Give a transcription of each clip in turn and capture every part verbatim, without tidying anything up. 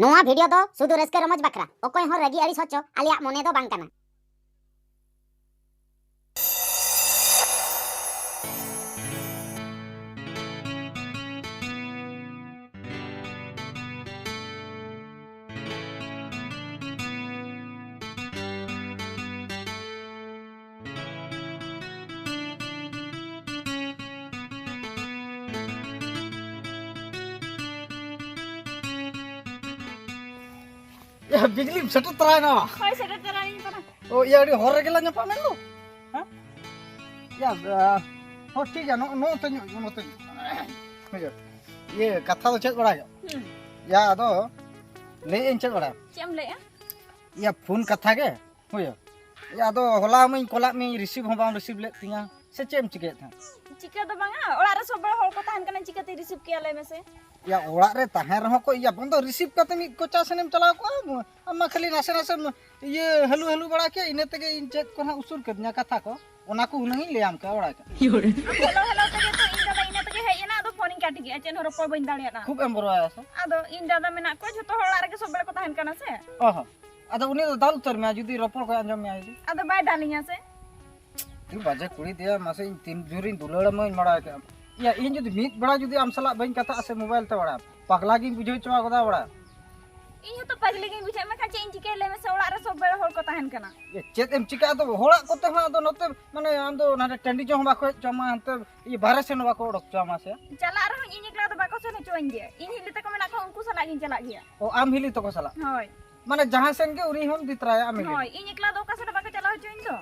ᱱᱚᱣᱟ ᱵᱷᱤᱰᱤᱭᱳ ᱫᱚ ᱥᱩᱫᱷᱩ ᱨᱟᱹᱥᱠᱟᱹ ᱨᱚᱢᱚᱡᱽ ᱵᱟᱠᱷᱨᱟ, ᱚᱠᱚᱭ ᱦᱚᱸ ᱨᱟᱹᱜᱤ ᱟᱹᱲᱤᱥ ᱦᱚᱪᱚ ᱟᱞᱮᱭᱟᱜ ᱢᱚᱱᱮ ᱫᱚ ᱵᱟᱝ ᱠᱟᱱᱟ᱾ ᱭᱟ, ᱵᱤᱡᱽᱞᱤᱢ ᱥᱮᱴᱮᱨ ᱛᱚᱨᱟᱭᱮᱱᱟ? ᱦᱳᱭ, ᱥᱮᱴᱮᱨ ᱛᱚᱨᱟᱭᱮᱱᱟᱹᱧ ᱠᱟᱱᱟ᱾ ᱳ, ᱭᱟ, ᱟᱹᱰᱤ ᱦᱚᱨ ᱨᱮᱜᱮ ᱞᱟᱝ ᱧᱟᱯᱟᱢ ᱮᱱ ᱫᱚ᱾ ᱦᱮᱸ? ᱭᱟ, ᱟ, ᱦᱚᱸ, ᱴᱷᱤᱠ ᱜᱮᱭᱟ, ᱱᱚ-, ᱱᱚᱛᱮ ᱧᱚᱜ, ᱱᱚᱛᱮ ᱧᱚᱜ᱾ ᱦᱳᱭ, ᱤᱭᱟᱹ, ᱠᱟᱛᱷᱟ ᱫᱚ ᱪᱮᱫ ᱵᱟᱲᱟᱭ? ᱦᱩᱸ᱾ ᱭᱟ, ᱟᱫᱚ ᱞᱟᱹᱭᱮᱫ ᱟᱹᱧ ᱪᱮᱫ ᱵᱟᱲᱟᱭ? ᱪᱮᱫ ᱮᱢ ᱞᱟᱹᱭᱮᱫᱼᱟ? ᱭᱟ, ᱯᱷᱳᱱ ᱠᱟᱛᱷᱟ ᱜᱮ᱾ ᱦᱳᱭ᱾ ᱭᱟ, ᱟᱫᱚ ᱦᱚᱞᱟ ᱢᱟᱧ ᱠᱚᱞᱟᱫ ᱢᱮ, ᱨᱤᱥᱤᱵᱷ ᱦᱚᱸ ᱵᱟᱢ ᱨᱤᱥᱤᱵᱷ ᱞᱮᱫ ᱛᱤᱧᱟ᱾ ᱥᱮ ᱪᱮᱫ ᱮᱢ ᱪᱤᱠᱟᱹᱭᱮᱫ ᱛᱟᱦᱮᱸᱫ? ᱪᱤᱠᱟᱹ ᱫᱚ ᱵᱟᱝᱟ, ᱚᱲᱟᱜ ᱨᱮ ᱥᱚᱵ ᱵᱮᱲᱟ ᱦᱚᱲ ᱠᱚ ᱛᱟᱦᱮᱱ ᱠᱟᱱᱟ, ᱪᱤᱠᱟᱹᱛᱮ ᱨᱤᱥᱤᱵᱷ ᱠᱮᱭᱟ, ᱞᱟᱹᱭ ᱢᱮᱥᱮ? ᱭᱟ, ᱚᱲᱟᱜ ᱨᱮ ᱛᱟᱦᱮᱸ ᱨᱮᱦᱚᱸ ᱠᱚ, ᱭᱟ, ᱵᱚᱱᱫᱚ ᱨᱤᱥᱤᱵᱷ ᱠᱟᱛᱮ ᱢᱤᱫ ᱠᱚᱪᱟ ᱥᱮᱱᱮᱢ ᱪᱟᱞᱟᱣ ᱠᱚᱜᱼᱟ᱾ ᱟᱢ ᱢᱟ ᱠᱷᱟᱹᱞᱤ ᱱᱟᱥᱮ ᱱᱟᱥᱮᱢ, ᱤᱭᱟᱹ, ᱦᱟᱹᱞᱩ ᱦᱟᱹᱞᱩ ᱵᱟᱲᱟ ᱠᱮᱭᱟ, ᱤᱱᱟᱹ ᱛᱮᱜᱮ ᱤᱧ ᱪᱮᱫ ᱠᱚ ᱱᱟᱦᱟᱜ ᱩᱥᱩᱞ ᱠᱟᱹᱫᱤᱧᱟ ᱠᱟᱛᱷᱟ ᱠᱚ, ᱚᱱᱟ ᱠᱚ ᱦᱩᱱᱟᱹᱝ ᱤᱧ ᱞᱟᱹᱭᱟᱢ ᱠᱮᱭᱟ ᱚᱲᱟᱜ ᱨᱮ᱾ ᱦᱟᱹᱞᱩ ᱦᱟᱹᱞᱩ ᱛᱮᱜᱮ ᱛᱚ ᱤᱧ ᱫᱟᱫᱟ ᱤᱱᱟᱹ ᱛᱮᱜᱮ ᱦᱮᱡ ᱮᱱᱟ, ᱟᱫᱚ ᱯᱷᱳᱱᱤᱧ ᱠᱟᱴ ᱠᱮᱜᱼᱟ, ᱪᱮᱫ ᱦᱚᱸ ᱨᱚᱯᱚᱲ ᱵᱟᱹᱧ ᱫᱟᱲᱮᱭᱟᱜᱼᱟ᱾ ᱠᱷᱩᱵ ᱮᱢ ᱵᱚᱨᱚᱭᱟ ᱥᱮ? ᱟᱫᱚ ᱤᱧ ᱫᱟᱫᱟ ᱢᱮᱱᱟᱜ ᱠᱚᱣᱟ, ᱡᱷᱚᱛᱚ ᱦᱚᱲ ᱚᱲᱟᱜ ᱨᱮᱜᱮ ᱥᱚᱵ ᱵᱮᱲᱟ ᱠᱚ ᱛᱟᱦᱮᱱ ᱠᱟᱱᱟ ᱥᱮ᱾ ᱚ ᱦᱚᱸ᱾ ᱟᱫᱚ ᱩᱱᱤ ᱫᱚ ᱫᱟᱞ ᱩᱛᱟᱹᱨ ᱢᱮᱭᱟ, ᱡᱩᱫᱤ ᱨᱚᱯᱚᱲ ᱠᱚ ᱟᱸᱡᱚᱢ ᱢᱮᱭᱟ ᱡᱩᱫᱤ᱾ ᱟᱫᱚ ᱵᱟᱭ ᱫᱟᱞᱤᱧᱟ ᱥᱮ? ᱛᱩᱭ ᱵᱟᱡᱮ ᱠᱩᱲᱤ ᱫᱮᱭᱟ, ᱢᱟᱥᱮ ᱤᱧ ᱛᱤᱱ ᱡᱳᱨᱤᱧ ᱫᱩᱞᱟᱹᱲ ᱟᱢᱟᱧ ᱵᱟᱲᱟᱭ ᱠᱮᱫᱟ᱾ ᱭᱟ, ᱤᱧ ᱡᱩᱫᱤ ᱢᱤᱫ ᱵᱮᱲᱟ ᱡᱩᱫᱤ ᱟᱢ ᱥᱟᱞᱟᱜ ᱵᱟᱹᱧ ᱠᱟᱛᱷᱟᱜᱼᱟ ᱥᱮ ᱢᱳᱵᱟᱭᱤᱞ ᱛᱮ ᱵᱟᱲᱟᱭ, ᱯᱟᱜᱽᱞᱟ ᱜᱤᱧ ᱵᱩᱡᱷᱟᱹᱣ ᱦᱚᱪᱚ ᱠᱟᱫᱟ ᱵᱟᱲᱟᱭ᱾ ᱤᱧ ᱦᱚᱸᱛᱚ ᱯᱟᱜᱽᱞᱤ ᱜᱤᱧ ᱵᱩᱡᱷᱟᱹᱣᱮᱫ ᱢᱮᱠᱷᱟᱱ ᱪᱮᱫ ᱤᱧ ᱪᱤᱠᱟᱹᱭᱟ ᱞᱟᱹᱭ ᱢᱮᱥᱮ, ᱚᱲᱟᱜ ᱨᱮ ᱥᱚᱵ ᱵᱮᱲᱟ ᱦᱚᱲ ᱠᱚ ᱛᱟᱦᱮᱱ ᱠᱟᱱᱟ᱾ ᱭᱟ, ᱪᱮᱫ ᱮᱢ ᱪᱤᱠᱟᱹᱜᱼᱟ ᱟᱫᱚ, ᱦᱚᱲᱟᱜ ᱠᱚᱛᱮ ᱦᱚᱸ ᱟᱫᱚ ᱱᱚᱛᱮ ᱢᱟᱱᱮ ᱟᱢ ᱫᱚ ᱱᱟᱰᱮ ᱴᱟᱺᱰᱤ ᱡᱚᱝ ᱦᱚᱸ ᱵᱟᱠᱚ ᱦᱮᱡ ᱦᱚᱪᱚ ᱟᱢᱟ, ᱦᱟᱱᱛᱮ ᱤᱭᱟᱹ ᱵᱟᱦᱨᱮ ᱥᱮᱱ ᱦᱚᱸ ᱵᱟᱠᱚ ᱚᱰᱚᱠ ᱦᱚᱪᱚ ᱟᱢᱟ ᱥᱮ? ᱪᱟᱞᱟᱜ ᱨᱮᱦᱚᱸ ᱤᱧ ᱮᱠᱞᱟ ᱫᱚ ᱵᱟᱠᱚ ᱥᱮᱱ ᱦᱚᱪᱚᱣᱟᱹᱧ ᱜᱮᱭᱟ, ᱤᱧ ᱦᱤᱞᱤ ᱛᱟᱠᱚ ᱢᱮᱱᱟᱜ ᱠᱚᱣᱟ, ᱩᱱᱠᱩ ᱥᱟᱞᱟᱜ ᱜᱤᱧ ᱪᱟᱞᱟᱜ ᱜᱮᱭᱟ᱾ ᱚ, ᱟᱢ ᱦᱤᱞᱤ ᱛᱟᱠᱚ ᱥᱟᱞᱟᱜ? ᱦᱳᱭ᱾ ᱢᱟᱱᱮ ᱡᱟᱦᱟᱸ ᱥᱮᱱ ᱜᱮ ᱩᱱᱤ ᱦᱚᱸᱢ ᱤᱫᱤ ᱛᱚᱨᱟᱭᱟ ᱟᱢ ᱦᱤᱞᱤ? ᱦᱳᱭ, ᱤᱧ ᱮᱠᱞᱟ ᱫᱚ ᱚᱠᱟ ᱥᱮᱫ ᱦᱚᱸ ᱵᱟᱠᱚ ᱪᱟᱞᱟᱣ ᱦᱚᱪᱚᱣᱟᱹᱧ ᱫᱚ᱾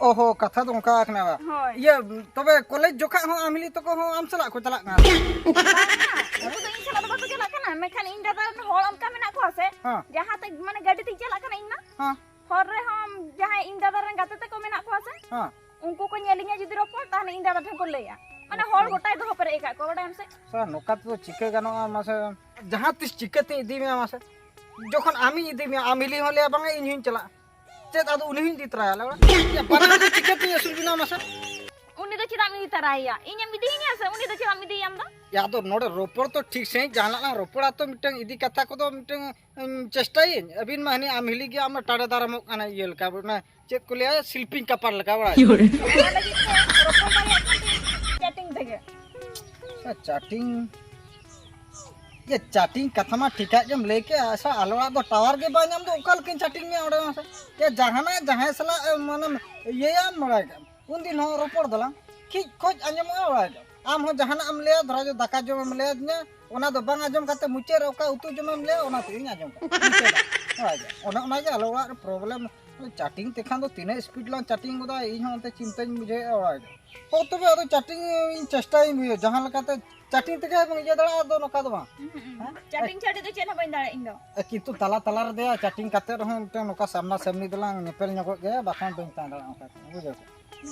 ᱚᱦᱚ, ᱠᱟᱛᱷᱟ ᱫᱚ ᱚᱱᱠᱟ ᱠᱟᱱᱟ ᱵᱟ? ᱦᱳᱭ᱾ ᱤᱭᱟᱹ, ᱛᱚᱵᱮ ᱠᱚᱞᱮᱡᱽ ᱡᱚᱠᱷᱟᱜ ᱦᱚᱸ ᱟᱢ ᱦᱤᱞᱤ ᱛᱟᱠᱚ ᱦᱚᱸ ᱟᱢ ᱥᱟᱞᱟᱜ ᱠᱚ ᱪᱟᱞᱟᱜ ᱠᱟᱱᱟ? ᱵᱟᱝᱟ, ᱩᱱᱠᱩ ᱫᱚ ᱤᱧ ᱥᱟᱞᱟᱜ ᱫᱚ ᱵᱟᱠᱚ ᱪᱟᱞᱟᱜ ᱠᱟᱱᱟ, ᱢᱮᱱᱠᱷᱟᱱ ᱤᱧ ᱫᱟᱫᱟ ᱨᱮᱱ ᱦᱚᱲ ᱚᱱᱠᱟ ᱢᱮᱱᱟᱜ ᱠᱚᱣᱟ ᱥᱮ, ᱦᱮᱸ᱾ ᱡᱟᱦᱟᱸ ᱛᱮ ᱢᱟᱱᱮ ᱜᱟᱹᱰᱤ ᱛᱮᱧ ᱪᱟᱞᱟᱜ ᱠᱟᱱᱟ ᱤᱧ ᱢᱟ, ᱦᱮᱸ᱾ ᱦᱚᱨ ᱨᱮᱦᱚᱸ ᱡᱟᱦᱟᱸᱭ ᱤᱧ ᱫᱟᱫᱟ ᱨᱮᱱ ᱜᱟᱛᱮ ᱛᱟᱠᱚ ᱢᱮᱱᱟᱜ ᱠᱚᱣᱟ ᱥᱮ, ᱦᱮᱸ᱾ ᱩᱱᱠᱩ ᱠᱚ ᱧᱮᱞᱤᱧᱟ ᱡᱩᱫᱤ ᱨᱚᱯᱚᱲ, ᱛᱟᱦᱞᱮ ᱤᱧ ᱫᱟᱫᱟ ᱴᱷᱮᱱ ᱠᱚ ᱞᱟᱹᱭᱟ, ᱢᱟᱱᱮ ᱦᱚᱲ ᱟᱪᱪᱷᱟ᱾ ᱜᱚᱴᱟᱭ ᱫᱚᱦᱚ ᱯᱮᱨᱮᱡ ᱟᱠᱟᱫ ᱠᱚᱣᱟ, ᱵᱟᱰᱟᱭᱟᱢ ᱥᱮ? ᱥᱟᱨ, ᱱᱚᱝᱠᱟ ᱛᱮᱫᱚ ᱪᱤᱠᱟᱹ ᱜᱟᱱᱚᱜᱼᱟ ᱢᱟᱥᱮ? ᱡᱟᱦᱟᱸ ᱛᱤᱥ ᱪᱤᱠᱟᱹᱛᱤᱧ ᱤᱫᱤ ᱢᱮᱭᱟ ᱢᱟᱥᱮ? ᱡᱚᱠᱷᱚᱱ ᱟᱢᱤᱧ ᱤᱫᱤ ᱢᱮᱭᱟ, ᱟᱢ ᱦᱤᱞᱤ ᱦᱚᱸ ᱞᱟᱹᱭᱟ, "ᱵᱟᱝᱟ, ᱤᱧ ᱦᱚᱸᱧ ᱪᱟᱞᱟᱜᱼᱟ᱾" ᱪᱮᱫ ᱟᱫᱚ ᱩᱱᱤ ᱦᱚᱸᱧ ᱤᱫᱤ ᱛᱚᱨᱟᱭᱟ ᱟᱞᱮ ᱚᱲᱟᱜ? ᱭᱟ, ᱵᱟᱱᱟ ᱦᱚᱲ ᱫᱚ ᱪᱤᱠᱟᱹᱛᱤᱧ ᱟᱹᱥᱩᱞ ᱵᱤᱱᱟ ᱢᱟᱥᱮ? ᱩᱱᱤ ᱫᱚ ᱪᱮᱫᱟᱜ ᱮᱢ ᱤᱫᱤ ᱛᱟᱨᱟᱭᱮᱭᱟ? ᱤᱧᱮᱢ ᱤᱫᱤᱭᱤᱧᱟ ᱥᱮ ᱩᱱᱤ ᱫᱚ ᱪᱮᱫᱟᱜ ᱮᱢ ᱤᱫᱤᱭᱮᱭᱟ ᱟᱢ ᱫᱚ? ᱭᱟ, ᱟᱫᱚ ᱱᱚᱰᱮ ᱨᱚᱯᱚᱲ ᱛᱚ ᱴᱷᱤᱠ ᱥᱟᱺᱦᱤᱡ ᱡᱟᱦᱟᱱᱟᱜ ᱞᱟᱝ ᱨᱚᱯᱚᱲᱟ ᱛᱚ, ᱢᱤᱫᱴᱟᱝ ᱤᱫᱤ ᱠᱟᱛᱷᱟ ᱠᱚᱫᱚ ᱢᱤᱫᱴᱟᱝ, ᱩᱸ, ᱪᱮᱥᱴᱟᱭᱟᱹᱧ᱾ ᱟᱹᱵᱤᱱ ᱢᱟ ᱦᱟᱹᱱᱤ ᱟᱢ ᱦᱤᱞᱤ ᱜᱮ, ᱟᱢ ᱢᱟ ᱴᱟᱲᱮ ᱫᱟᱨᱟᱢᱚᱜ ᱠᱟᱱᱟ ᱤᱭᱟᱹ ᱞᱮᱠᱟ, ᱚᱱᱟ ᱪᱮᱫ ᱠᱚ ᱞᱟᱹᱭᱟ, ᱥᱤᱞᱯᱤᱧ ᱠᱟᱯᱟᱨ ᱞᱮᱠᱟ ᱵᱟᱲᱟᱭ᱾ ᱚᱱᱟ ᱞᱟᱹᱜᱤᱫ ᱛᱮ ᱨᱚᱯᱚᱲ ᱫᱟᱲᱮᱭᱟᱜ ᱠᱟᱱ ᱛᱟᱦᱮᱸ ᱪᱮᱴᱤᱝ ᱛᱮᱜᱮ᱾ ᱟᱪᱪᱷᱟ, ᱪᱮᱴᱤᱝ᱾ ᱤᱭᱟᱹ, ᱪᱮᱴᱤᱝ ᱠᱟᱛᱷᱟ ᱢᱟ ᱴᱷᱤᱠᱟᱜ ᱜᱮᱢ ᱞᱟᱹᱭ ᱠᱮᱫ᱾ ᱟᱪᱪᱷᱟ, ᱟᱞᱮ ᱚᱲᱟᱜ ᱫᱚ ᱴᱟᱣᱟᱨ ᱜᱮ ᱵᱟᱭ ᱧᱟᱢ ᱫᱚ, ᱚᱠᱟ ᱞᱮᱠᱟᱧ ᱪᱮᱴᱤᱝ ᱢᱮᱭᱟ ᱚᱸᱰᱮ ᱢᱟᱥᱮ? ᱤᱭᱟᱹ, ᱡᱟᱦᱟᱱᱟᱜ ᱡᱟᱦᱟᱸᱭ ᱥᱟᱞᱟᱜ, ᱮ, ᱢᱟᱱᱮᱢ ᱤᱭᱟᱹᱭᱟ, ᱵᱟᱲᱟᱭ ᱠᱟᱜ ᱩᱱᱫᱤᱱ ᱦᱚᱸ ᱨᱚᱯᱚᱲ ᱫᱟᱞᱟᱝ, ᱠᱷᱤᱡ ᱠᱷᱚᱡ ᱟᱸᱡᱚᱢᱚᱜᱼᱟ, ᱵᱟᱲᱟᱭ ᱠᱟᱜ ᱟᱢ ᱦᱚᱸ ᱡᱟᱦᱟᱱᱟᱜ ᱮᱢ ᱞᱟᱹᱭᱟ, ᱫᱷᱚᱨᱟ ᱡᱚ ᱫᱟᱠᱟ ᱡᱚᱢ ᱮᱢ ᱞᱟᱹᱭᱟᱫᱤᱧᱟ, ᱚᱱᱟ ᱫᱚ ᱵᱟᱝ ᱟᱸᱡᱚᱢ ᱠᱟᱛᱮ ᱢᱩᱪᱟᱹᱫ ᱨᱮ ᱚᱠᱟ ᱩᱛᱩ ᱡᱚᱢ ᱮᱢ ᱞᱟᱹᱭᱟ, ᱚᱱᱟ ᱛᱮᱜᱤᱧ ᱟᱸᱡᱚᱢ ᱠᱟᱜᱼᱟ᱾ ᱢᱩᱪᱟᱹᱫ ᱨᱮ᱾ ᱵᱟᱲᱟᱭ ᱠᱟᱜ ᱚᱱᱮ ᱚᱱᱟᱜᱮ ᱟᱞᱮ ᱚᱲᱟᱜ ᱨᱮ ᱯᱨᱚᱵᱞᱮᱢ᱾ ᱪᱮᱴᱤᱝ ᱛᱮᱠᱷᱟᱱ ᱫᱚ ᱛᱤᱱᱟᱹᱜ ᱥᱯᱤᱰ ᱞᱟᱝ ᱪᱮᱴᱤᱝ ᱜᱚᱫᱟ, ᱤᱧ ᱦᱚᱸ ᱚᱱᱛᱮ ᱪᱤᱱᱛᱟᱹᱧ ᱵᱩᱡᱷᱟᱹᱣᱮᱫᱼᱟ, ᱵᱟᱲᱟᱭ ᱠᱟᱜ ᱦᱳ, ᱛᱚᱵᱮ ᱟᱫᱚ ᱪᱮᱴᱤᱝ ᱤᱧ ᱪᱮᱥᱴᱟᱭᱟᱹᱧ ᱵᱩᱡᱷᱟᱹᱣ, ᱡᱟᱦᱟᱸ ᱞᱮᱠᱟᱛᱮ ᱪᱮᱴᱤᱝ ᱛᱮᱜᱮ ᱵᱚᱱ ᱤᱭᱟᱹ ᱫᱟᱲᱮᱭᱟᱜᱼᱟ, ᱟᱫᱚ ᱱᱚᱝᱠᱟ ᱫᱚ ᱵᱟᱝ᱾ ᱦᱩᱸ, ᱦᱩᱸ᱾ ᱦᱮᱸ? ᱪᱮᱴᱤᱝ ᱪᱷᱟᱹᱲᱤ ᱫᱚ ᱪᱮᱫ ᱦᱚᱸ ᱵᱟᱹᱧ ᱫᱟᱲᱮᱭᱟᱜᱼᱟ ᱤᱧ ᱫᱚ᱾ ᱮ, ᱠᱤᱱᱛᱩ ᱛᱟᱞᱟ ᱛᱟᱞᱟ ᱨᱮ ᱫᱮᱭᱟ ᱪᱮᱴᱤᱝ ᱠᱟᱛᱮ ᱨᱮᱦᱚᱸ ᱢᱤᱫᱴᱟᱝ ᱱᱚᱝᱠᱟ ᱥᱟᱢᱱᱟ ᱥᱟᱢᱱᱤ ᱫᱚᱞᱟᱝ ᱧᱮᱯᱮᱞ ᱧᱚᱜᱚᱜ ᱜᱮᱭᱟ, ᱵᱟᱠᱷᱟᱱ ᱵᱟᱹᱧ ᱛᱟᱦᱮᱸ ᱫᱟᱲᱮᱭᱟᱜᱼᱟ ᱚᱱᱠᱟ ᱛᱮ, ᱵᱩᱡᱷᱟᱹᱣ ᱥᱮ?